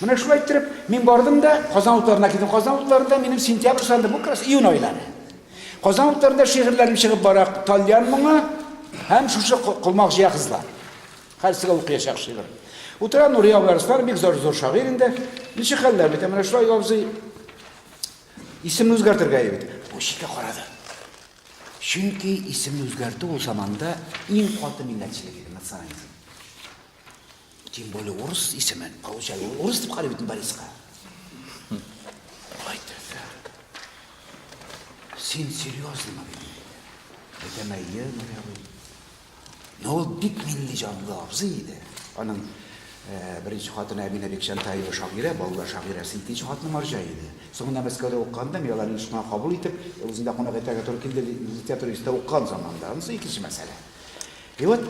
Менә шулай иттереп, мин бардым да, Казан утларына килдем. Казан утларында минем сентябрь санында, бу как раз июнь айлары. Казан утларында шигырьләрем чыгып бара, Тальян моңы һәм шушы Колмак җыя кызлар. Хәзер сезгә укыячак шигырь. Утыра Нурия абый Арслан, бик зур зур шагыйрь инде. Ничек хәлләр бит, менә шулай абзый исемне үзгәртергә бит. Бу читкә карады. Чөнки исемне үзгәртү ул заманда иң каты милләтчелек иде, национализм. Тем более урыс исемен, получали. Урыс дип карый бит Бориска. Ай, так. Син серьезно? Әйтәм, әйе, Нурия абый. Но ул бик милли җанлы абзый иде. Аның беренче хатыны Әминә Бикчәнтаева шагыйрә, балалар шагыйрәсе, икенче хатыны марҗа иде. Соңыннан Мәскәүдә укыганда мин аларны еш кына кабул итеп, үзендә кунак итәргә туры килде, литература институтында укыган заманда. Анысы икенче мәсьәлә. И вот,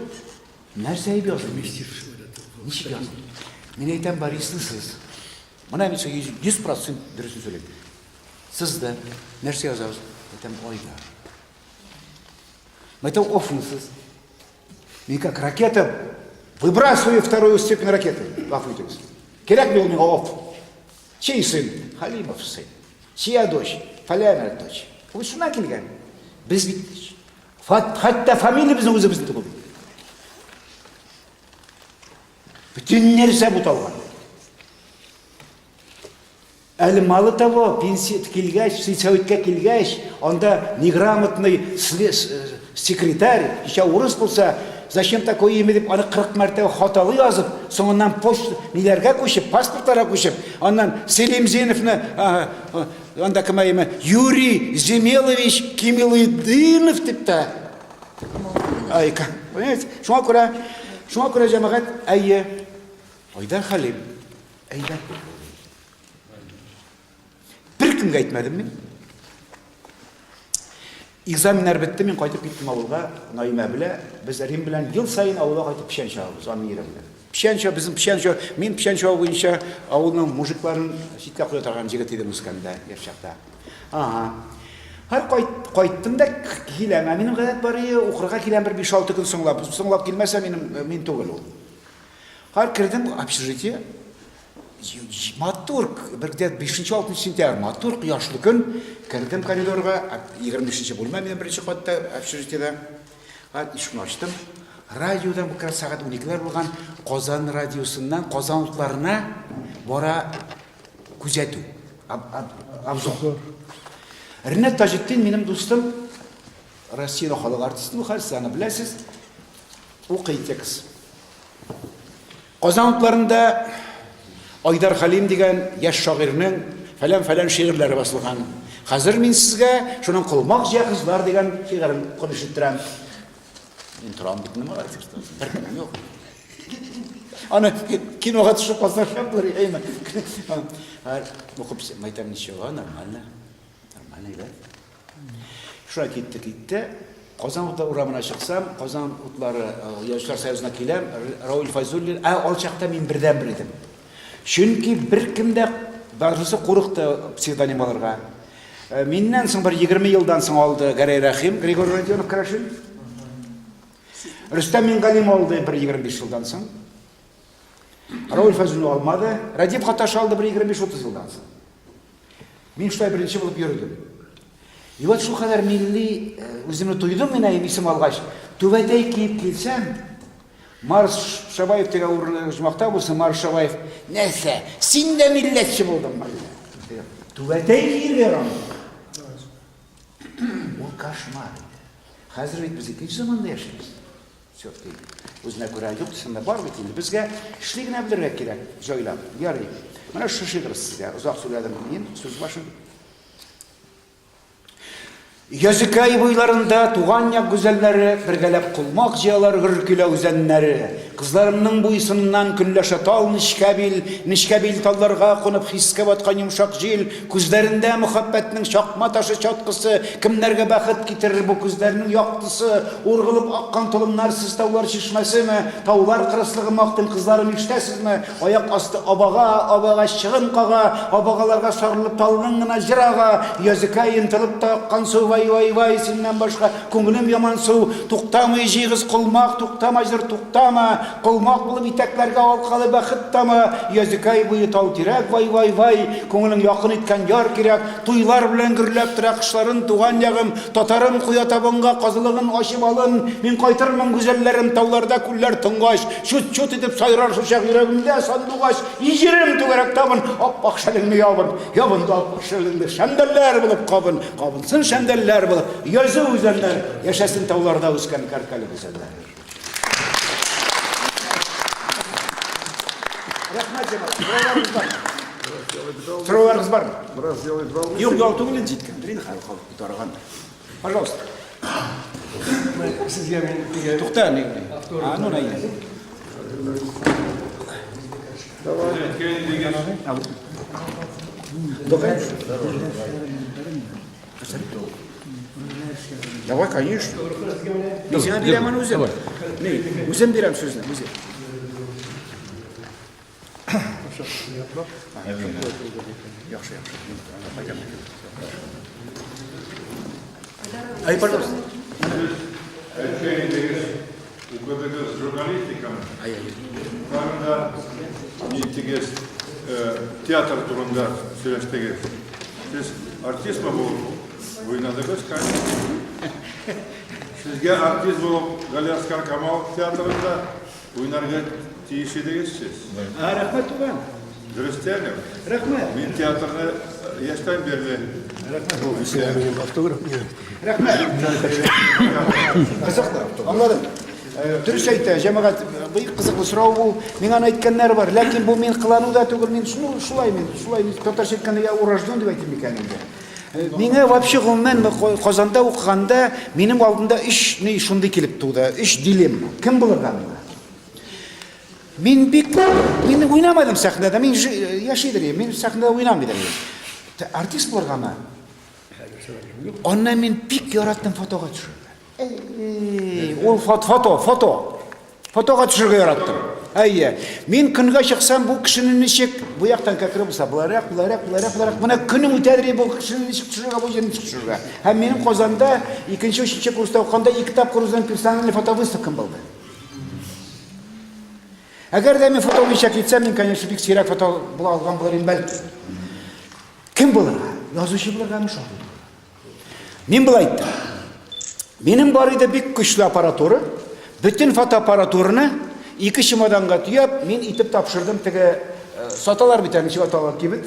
нәрсә әйб язылмый? Ничек язылмый? Мин әйтәм, Борисны сыз. Менә мин сезгә 100% дөресен сөйлим. Сызды. Нәрсә язабыз? Әйтәм, Айдар. Это офнусыз. Мин как ракета выбрасываю вторую степень ракеты. Гафу итегез. Кирәкми ул миңа оф. Чей сын? Халимов сын. Чья дочь? Фәләнә дочь. Ул шуннан килгән. Без бит хәтта фамилиябезнең үзебезнең түгел. Бөтен нәрсә буталган. Әле мало того, пенсия килгәч, сельсоветка килгәч, анда неграмотный секретарь, ничә урыс булса, зачем такое имя дип, аны 40 мәртәбә хаталы язып, соңыннан почта ниләргә күчеп, паспортларга күчеп, аннан Селимзиновны, анда кем әйме, Юрий Земелович Кимилыдинов дип тә. Айка, понимаете? Шуңа күрә, шуңа күрә җәмәгать, әйе, Айдар Хәлим, әйбәт булды. Беркемгә әйтмәдем мин. Экзаменнар бетте, мин кайтып киттем авылга. Наимә белә, без Рим белән ел саен авылга кайтып печән чабабыз, аның ире белән. Печән чаб, безнең печән чаб, мин печән чабу буенча авылның мужикларын читкә куя торган җегет идем үскәндә, яшь чакта. Ага. Һәр кайт, кайттым да киләм. Ә минем гадәт бар ие, укырга киләм бер 5-6 көн соңлап. Соңлап килмәсә, минем мин түгел ул. Һәр кердем общежитие, Матур, бер где-то 5-6 сентябрь, матур кояшлы көн. Кердем коридорга, 25 бүлмә минем беренче катта общежитиедә. Ишекне ачтым. Радиодан как раз сәгать 12ләр булган Казан радиосыннан Казан утларына бара күзәтү, обзор. Ринат Таҗетдин минем дустым, Россиянең халык артисты, бу хәл, сез аны беләсез. Укый текст. Казан утларында Айдар Хәлим дигән яшь шагыйрьнең фәлән-фәлән шигырьләре басылган. Хәзер мин сезгә шуның Колмак җыя кызлар дигән шигырен укып ишеттерәм. Мин торам бит, молодец, беркемем юк. Аны кинога төшеп калса шәп булыр, әйме. Укып, әйтәм, ничего, нормально. Нормально, әйбәт. Шулай китте, китте. Казан утлары урамына чыксам, Казан утлары Язучылар союзына киләм, Равил Файзуллин, ә ул чакта мин бердәнбер идем. Чөнки беркем дә, барысы курыкты псевдоним алырга. Миннән соң бер 20 елдан соң алды Гәрәй Рәхим, Григорий Родионов керәшен. Рөстәм Мингалим алды бер 25 елдан соң. Равил Файзуллин алмады. Рәдиф Гаташ алды бер 25-30 елдан соң. Мин шулай беренче булып йөрдем. И вот шул кадәр милли үземне тойдым мин әйем исем алгач. Түбәтәй киеп килсәм, Марс Шабаев дигән урыны оҗмахта булсын, Марс Шабаев, нәрсә, син дә милләтче булдыңмы әллә? Түбәтәй киергә ярамый. Ул кошмар иде. Хәзер бит без икенче заманда яшибез. Все-таки үзенә күрә юк дисәң дә бар бит инде. Безгә эшли генә белергә кирәк, җайлап. Ярый. Менә шушы шигырь сезгә. Озак сөйләдем мин, сүз башы. Языкай буйларында туган як гүзәлләре бергәләп колмак җыялар гөр килә үзәннәре. Кызларымның буйсыннан көнләшә тал нечкә бил, нечкә бил талларга кунып хискә баткан йомшак җил, күзләрендә мөхәббәтнең чакма ташы чаткысы, кемнәргә бәхет китерер бу күзләрнең яктысы, Ургылып аккан толымнар сез таулар чишмәсеме, Таулар кырыслыгын мактыйм, кызларым, ишетәсезме? Аяк асты абага, абага чыгын кага, Абагаларга сарылып талгын гына җыр ага. Язекәй ентылып та аккан су, вай-вай-вай, Синнән башка күңелем ямансу. Туктамый җыегыз колмак, туктама җыр, туктама, Колмак булып итәкләргә алкалы бәхет тама. Язекәй буе тау-тирәк, вай-вай-вай, Күңелең якын иткән яр кирәк. Туйлар белән гөрләп тора кышларын туган ягым, Татарым куя табынга казылыгын ачып алын, Мин кайтырмын, гүзәлләрем, тауларда күлләр тонгач, Чут-чут итеп сайрар шулчак йөрәгемдә сандугач, И җирем, түгәрәк табын, ап-ак шәлеңне ябын, Ябын да ап-ак шәлеңне, шәмдәлләр булып кабын, Кабынсын шәмдәлләр булып, язы үзәннәр, Яшәсен тауларда үскән кәркәле гүзәлләр. Рәхмәт, җәмәгать. Сорауларыгыз бармы? Сорауларыгыз бармы? Бераз ял итеп алыйк. Юк, ял түгел инде җиткәндер инде хәзер халык бит арыгандыр. Пожалуйста. Сезгә мин теге Тукта, ни? А, ну, на. Давай. Давай, конечно. Мин сиңа бирәм аны үзем. Ни, үзем бирәм сүзне, үзем. Яхшы, яхшы. Ай, пожалуйста. Әйткән укыдыгыз журналистиканы. Тагын да ниттегез, театр турында сөйләштегез. Сез артистмы булып уйнадыгыз, конечно. Сезгә артист булып Галиәсгар Камал театрында уйнарга тиеш идегез сез. А, рәхмәт, туган. Дөрестән үк. Рәхмәт. Мин театрны яшьтән бирле. Рәхмәт. Автограф. Рәхмәт. Кызыклы. Аңладым. Дөрес әйтә, җәмәгать, бик кызыклы сорау бу. Миңа аны әйткәннәр бар, ләкин бу мин кылану да түгел, мин шуны шулай мин, шулай мин татарча әйткәндә я урожден дип әйтим микән инде. Миңа вообще гомумән Казанда укыганда минем алдымда өч ни шундый килеп туды, өч дилемма. Кем булырга миңа? Мин бик мин уйнамадым сәхнәдә, мин яшидер идем, мин сәхнәдә уйнамый идем. Артист булыргамы? Аннан мин бик яраттым фотога төшергә. Эй, ул фото, фото, фото. Фотога төшергә яраттым. Әйе. Мин көнгә чыксам, бу кешене ничек, бу яктан кәкре булса, боларак, боларак, боларак, боларак. Менә көнем үтәдер, бу кешене ничек төшерергә, бу җирне ничек төшерергә. Һәм минем Казанда икенче, өченче курста укыганда ике тапкыр үземнең персональный фотовыставкам булды. Әгәр дә мин фото буенча китсәм, мин, конечно, бик сирәк фото була алган булыр идем, бәлки. Кем булырга? Язучы булыргамы, шагыйрь булырга? Мин болай әйттем. Минем бар иде бик көчле аппаратура. Бөтен фотоаппаратураны ике чемоданга төяп, мин итеп тапшырдым теге э, саталар бит әле, ничек аталар кибет?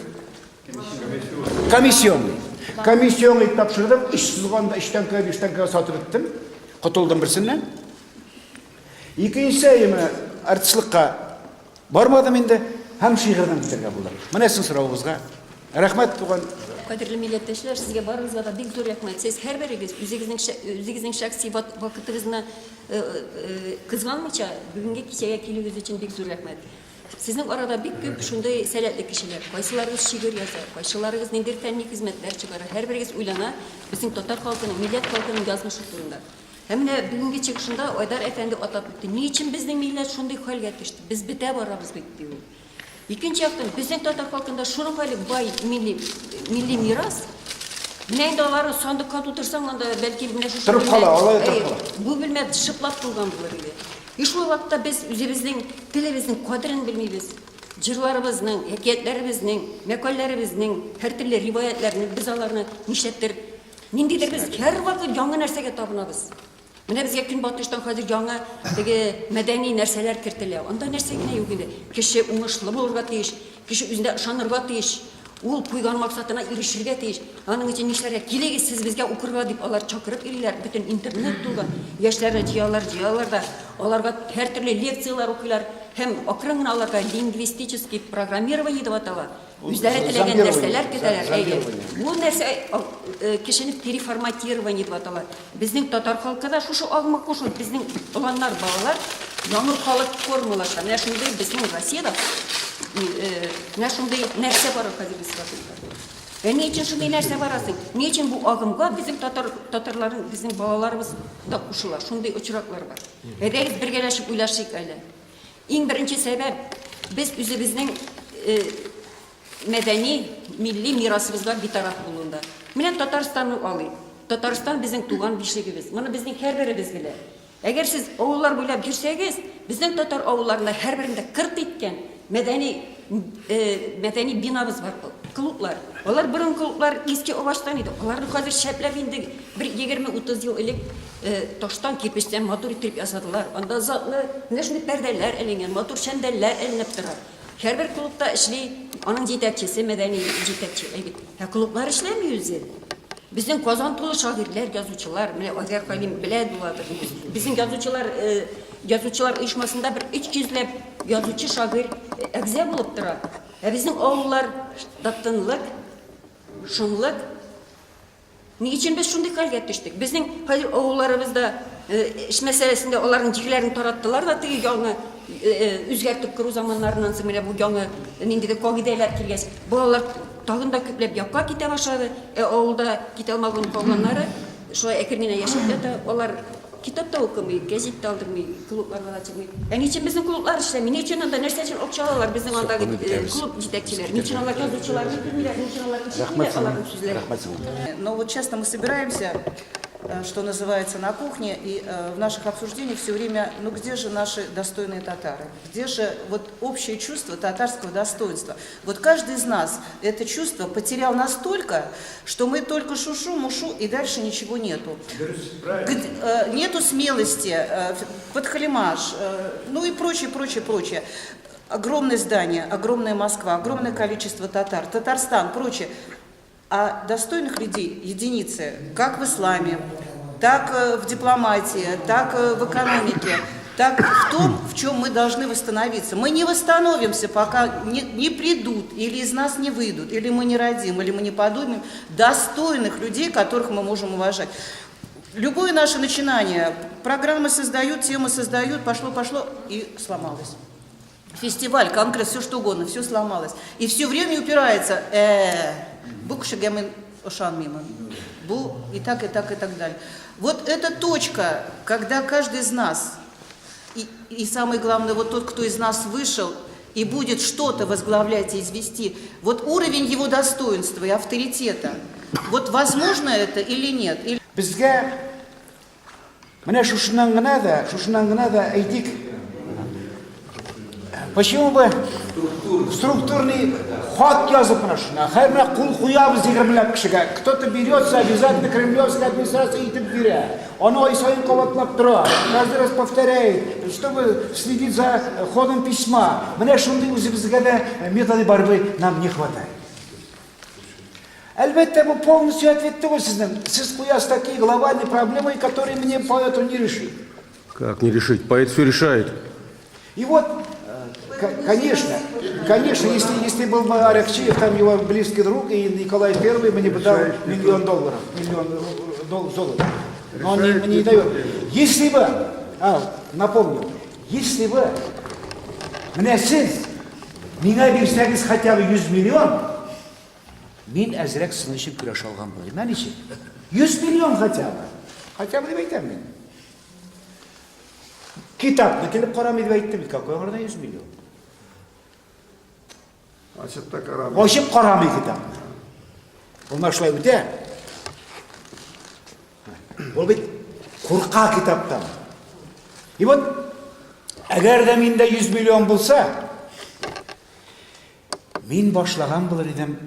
Комиссионный. Комиссионный тапшырдым, өч сызганда өч тәңкә, биш тәңкә сатып беттем. Котылдым берсеннән. Икенче әйеме артистлыкка бармадым инде һәм шигырьдән китәргә булдым. Менә сезнең соравыгызга рәхмәт, туган. Кадерле милләттәшләр, сезгә барыгызга да бик зур рәхмәт. Сез һәрберегез үзегезнең үзегезнең шәхси вакытыгызны кызганмыйча бүгенге кичәгә килүегез өчен бик зур рәхмәт. Сезнең арада бик күп шундый сәләтле кешеләр. Кайсыларыгыз шигырь яза, кайсыларыгыз ниндидер фәнни хезмәтләр чыгара. Һәрберегез уйлана безнең татар халкының, милләт халкының язмышы турында. Һәм менә бүгенге чыгышында Айдар әфәнде атап үтте. Ни өчен безнең милләт шундый хәлгә төште? Без бетә барабыз бит, ди ул. Икенче яктан, безнең татар халкында шуның хәле бай милли, милли мирас. Менә инде аларны сандыкка тутырсаң, анда бәлки менә шушы Торып кала, алай торып кала. Бу бүлмә шыплап тулган булыр иде. И шул вакытта без үзебезнең телебезнең кадерен белмибез. Җырларыбызның, әкиятләребезнең, мәкальләребезнең, һәртөрле риваятьләрнең без аларны нишләптер ниндидер без һәрвакыт яңа нәрсәгә табынабыз. Менә безгә көнбатыштан хәзер яңа теге мәдәни нәрсәләр кертелә. Анда нәрсә генә юк инде. Кеше уңышлы булырга тиеш, кеше үзенә ышанырга тиеш. Ул куйган максатына ирешергә тиеш. Аның өчен нишләргә? Килегез сез безгә укырга дип алар чакырып йөриләр. Бөтен интернет тулган. Яшьләрне җыялар, җыялар да аларга һәртөрле лекцияләр укыйлар һәм акрын гына аларга лингвистический программирование дип атала. Үзләре теләгән нәрсәләр көтәләр. Әйе. Бу нәрсә э, кешене переформатирование дип атала. Безнең татар халкы да шушы агымга кушылып, безнең оланнар, балалар яңа халык формалаша. Менә шундый безнең Россиядә э, менә шундый нәрсә бар хәзер республикада. Ә ни өчен шундый нәрсә барасың? Ни өчен бу агымга безнең татар татарларның, безнең балаларыбыз да кушыла? Шундый очраклар бар. Әйдәгез бергәләшеп уйлашыйк әле. Иң беренче сәбәп, без үзебезнең э, мәдәни, милли мирасыбызга битараф булуында. Менә Татарстанны алыйк. Татарстан безнең туган бишлегебез. Моны безнең һәрберебез белә. Әгәр сез авыллар буйлап йөрсәгез, безнең татар авылларында һәрберендә кырт иткән мәдәни э, мәдәни бинабыз бар, клублар. Алар борын клублар иске агачтан иде. Аларны хәзер шәпләп инде бер 20-30 ел элек Таштан, кирпечтән матур иттереп ясадылар. Анда затлы менә шундый пәрдәләр эленгән, матур шәмдәлләр эленеп тора. Һәрбер клубта эшли аның җитәкчесе, мәдәни җитәкче. Әйбит. Ә клублар эшләми үзе. Безнең Казан тулы шагыйрьләр, язучылар, менә Айдар Хәлим белә буладыр. Безнең язучылар, язучылар оешмасында бер 300 ләп язучы, шагыйрь әгъза булып тора. Ә безнең авыллар да тынлык, шомлык. Ни өчен без шундый хәлгә төштек? Безнең хәзер авылларыбызда эш мәсьәләсендә аларның җирләрен тараттылар да теге яңа үзгәртеп кору заманнарыннан соң менә бу яңа ниндидер кагыйдәләр килгәч, балалар тагын да күпләп якка китә башлады. Ә авылда китә алмаган калганнары шулай әкрен генә яшәп ята. Алар Китап та укымый, гәзит тә алдырмый, клубларга да чыкмый. Ә ни өчен безнең клублар эшләми? Ни өчен анда нәрсә өчен акча алалар безнең андагы э, клуб җитәкчеләре? Ни өчен алар язучыларны күрмиләр? Ни өчен алар ишетмиләр аларның сүзләрен? Но вот часто мы собираемся, э, что называется, на кухне, и э, в наших обсуждениях все время, ну где же наши достойные татары? Где же вот общее чувство татарского достоинства? Вот каждый из нас это чувство потерял настолько, что мы только шушу, мушу и дальше ничего нету. Э, нету смелости, э, подхалимаш, э, ну и прочее, прочее, прочее. Огромное здание, огромная Москва, огромное количество татар, Татарстан, прочее. А достойных людей единицы, как в исламе, так в дипломатии, так в экономике, так в том, в чем мы должны восстановиться. Мы не восстановимся, пока не, не придут, или из нас не выйдут, или мы не родим, или мы не подумаем достойных людей, которых мы можем уважать. Любое наше начинание, программы создают, темы создают, пошло-пошло и сломалось. Фестиваль, конгресс, все что угодно, все сломалось. И все время упирается, э, бу кешегә мин ышанмыймын. Бу и так, и так, и так далее. Вот эта точка, когда каждый из нас, и, и самое главное, вот тот, кто из нас вышел и будет что-то возглавлять и извести, вот уровень его достоинства и авторитета, вот возможно это или нет? Или... Безгә Менә шушыннан гына да, шушыннан гына да әйтик, почему бы структурный хат язып менә шуна, хәер менә кул куябыз егермеләп кешегә, кто-то берется, обязательно кремлевская администрация итеп бирә, аны ай саен кабатлап тора, каждый раз повторяет, чтобы следить за ходом письма. Менә шундый үзебезгә дә методы борьбы нам не хватает. Әлбәттә, бу полностью ответ түгел сезнең. Сез куясыз такие глобальные проблемы, которые мне поэту не решить. Как не решить? Поэт все решает. И вот, э, конечно, конечно, если, если был бы Аракчеев, там его близкий друг, и Николай Первый мне бы дал миллион долларов, миллион э, дол золота. Но он не, мне не дает. Если бы, а, напомню, если бы менә сез миңа бирсәгез хотя бы 100 миллион, Мин әзрәк сезнең өчен көрәш алган булыр идем. Ә ничек? 100 миллион хотя бы. Хотя бы дип әйтәм мин. Китапны килеп карамый дип әйтте бит, какой аңарда 100 миллион? Ачып та карамый. Ачып карамый китапны. Ул менә шулай үтә. Ул бит курка китаптан. И вот, әгәр дә миндә 100 миллион булса, мин башлаган булыр идем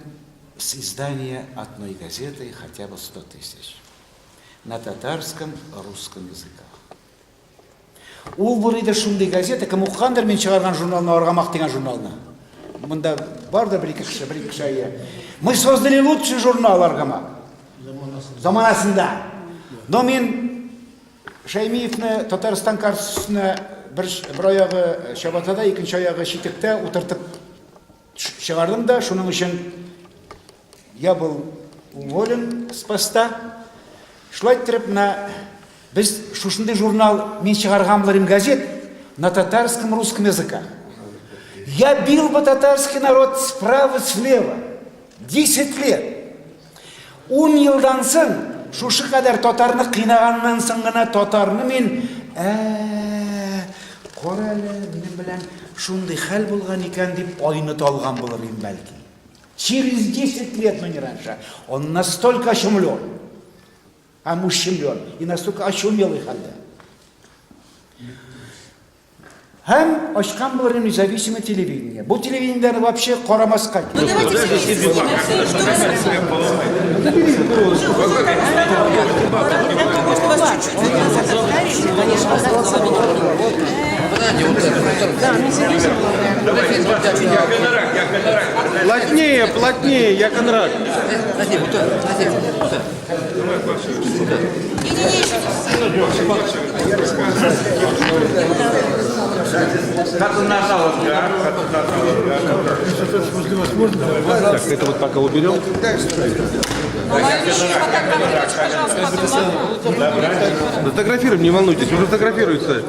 с издания одной газеты хотя бы 100 тысяч на татарском, русском языках. Ул булыр иде шундый газета, кем укыгандыр мин чыгарган журналны, Аргамак дигән журналны. Монда бардыр бер-ике кеше, бер-ике кеше әйе. Мы создали лучший журнал Аргамак. Заманасында. Но мин Шәймиевне Татарстан картасына бер, бер аягы чабатада, икенче аягы читектә утыртып чыгардым да, шуның өчен я был уволен с поста. Шулай иттереп, менә без шушындый журнал мин чыгарган булыр газет на татарском, русском языках. Я бил бы татарский народ справа, слева. 10 лет. Ун елдан соң, шушы кадәр татарны кыйнаганнан соң гына татарны мин, ә, кара әле, минем белән шундый хәл булган икән дип айныта алган булыр идем бәлки. Через 10 лет, но не раньше. Он настолько ошеломлен, һәм ущемлен, и настолько очумелый хәлдә. Һәм ачкан булыр независимое телевидение. Бу телевидениеләрне вообще карамаска. Ну давайте все вместе снимем. Может, вас чуть-чуть Плотнее, плотнее, я конрак. Так, это вот пока уберем. Фотографируем, не волнуйтесь, уже фотографируется.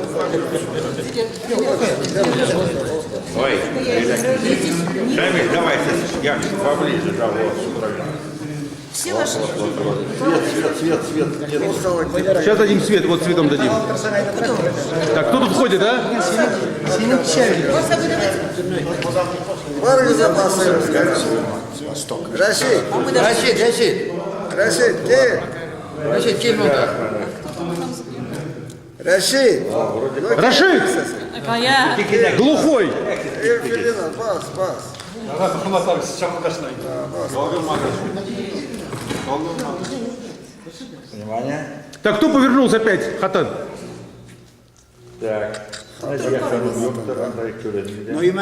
Ой, Шамиль, давай, я поближе, да, вот. Все ваши? Свет, свет, свет. Сейчас дадим свет, вот светом дадим. Так, кто тут ходит, а? Барыгыз да басыгыз. Рәшит. Рәшит, Рәшит. Рәшит, кил. Рәшит, кил монда. Рәшит. Рашид! Глухой! Фердинанд, бас, бас. Внимание. Так, кто повернулся опять, Хатан? Так. Наимә,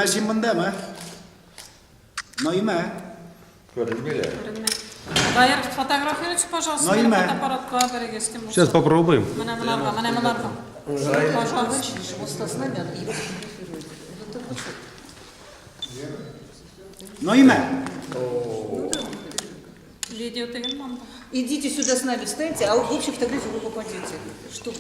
син мондамы? Наимә. Даяр, фотографируйте, пожалуйста, Наимә. фотоаппаратка берегез кем булса. Сейчас попробуем. Менә монарга, менә монарга. Пожалуйста. Наимә. Видео тегин монда. Идите сюда с нами, встаньте, а в общую фотографию вы попадете. Что?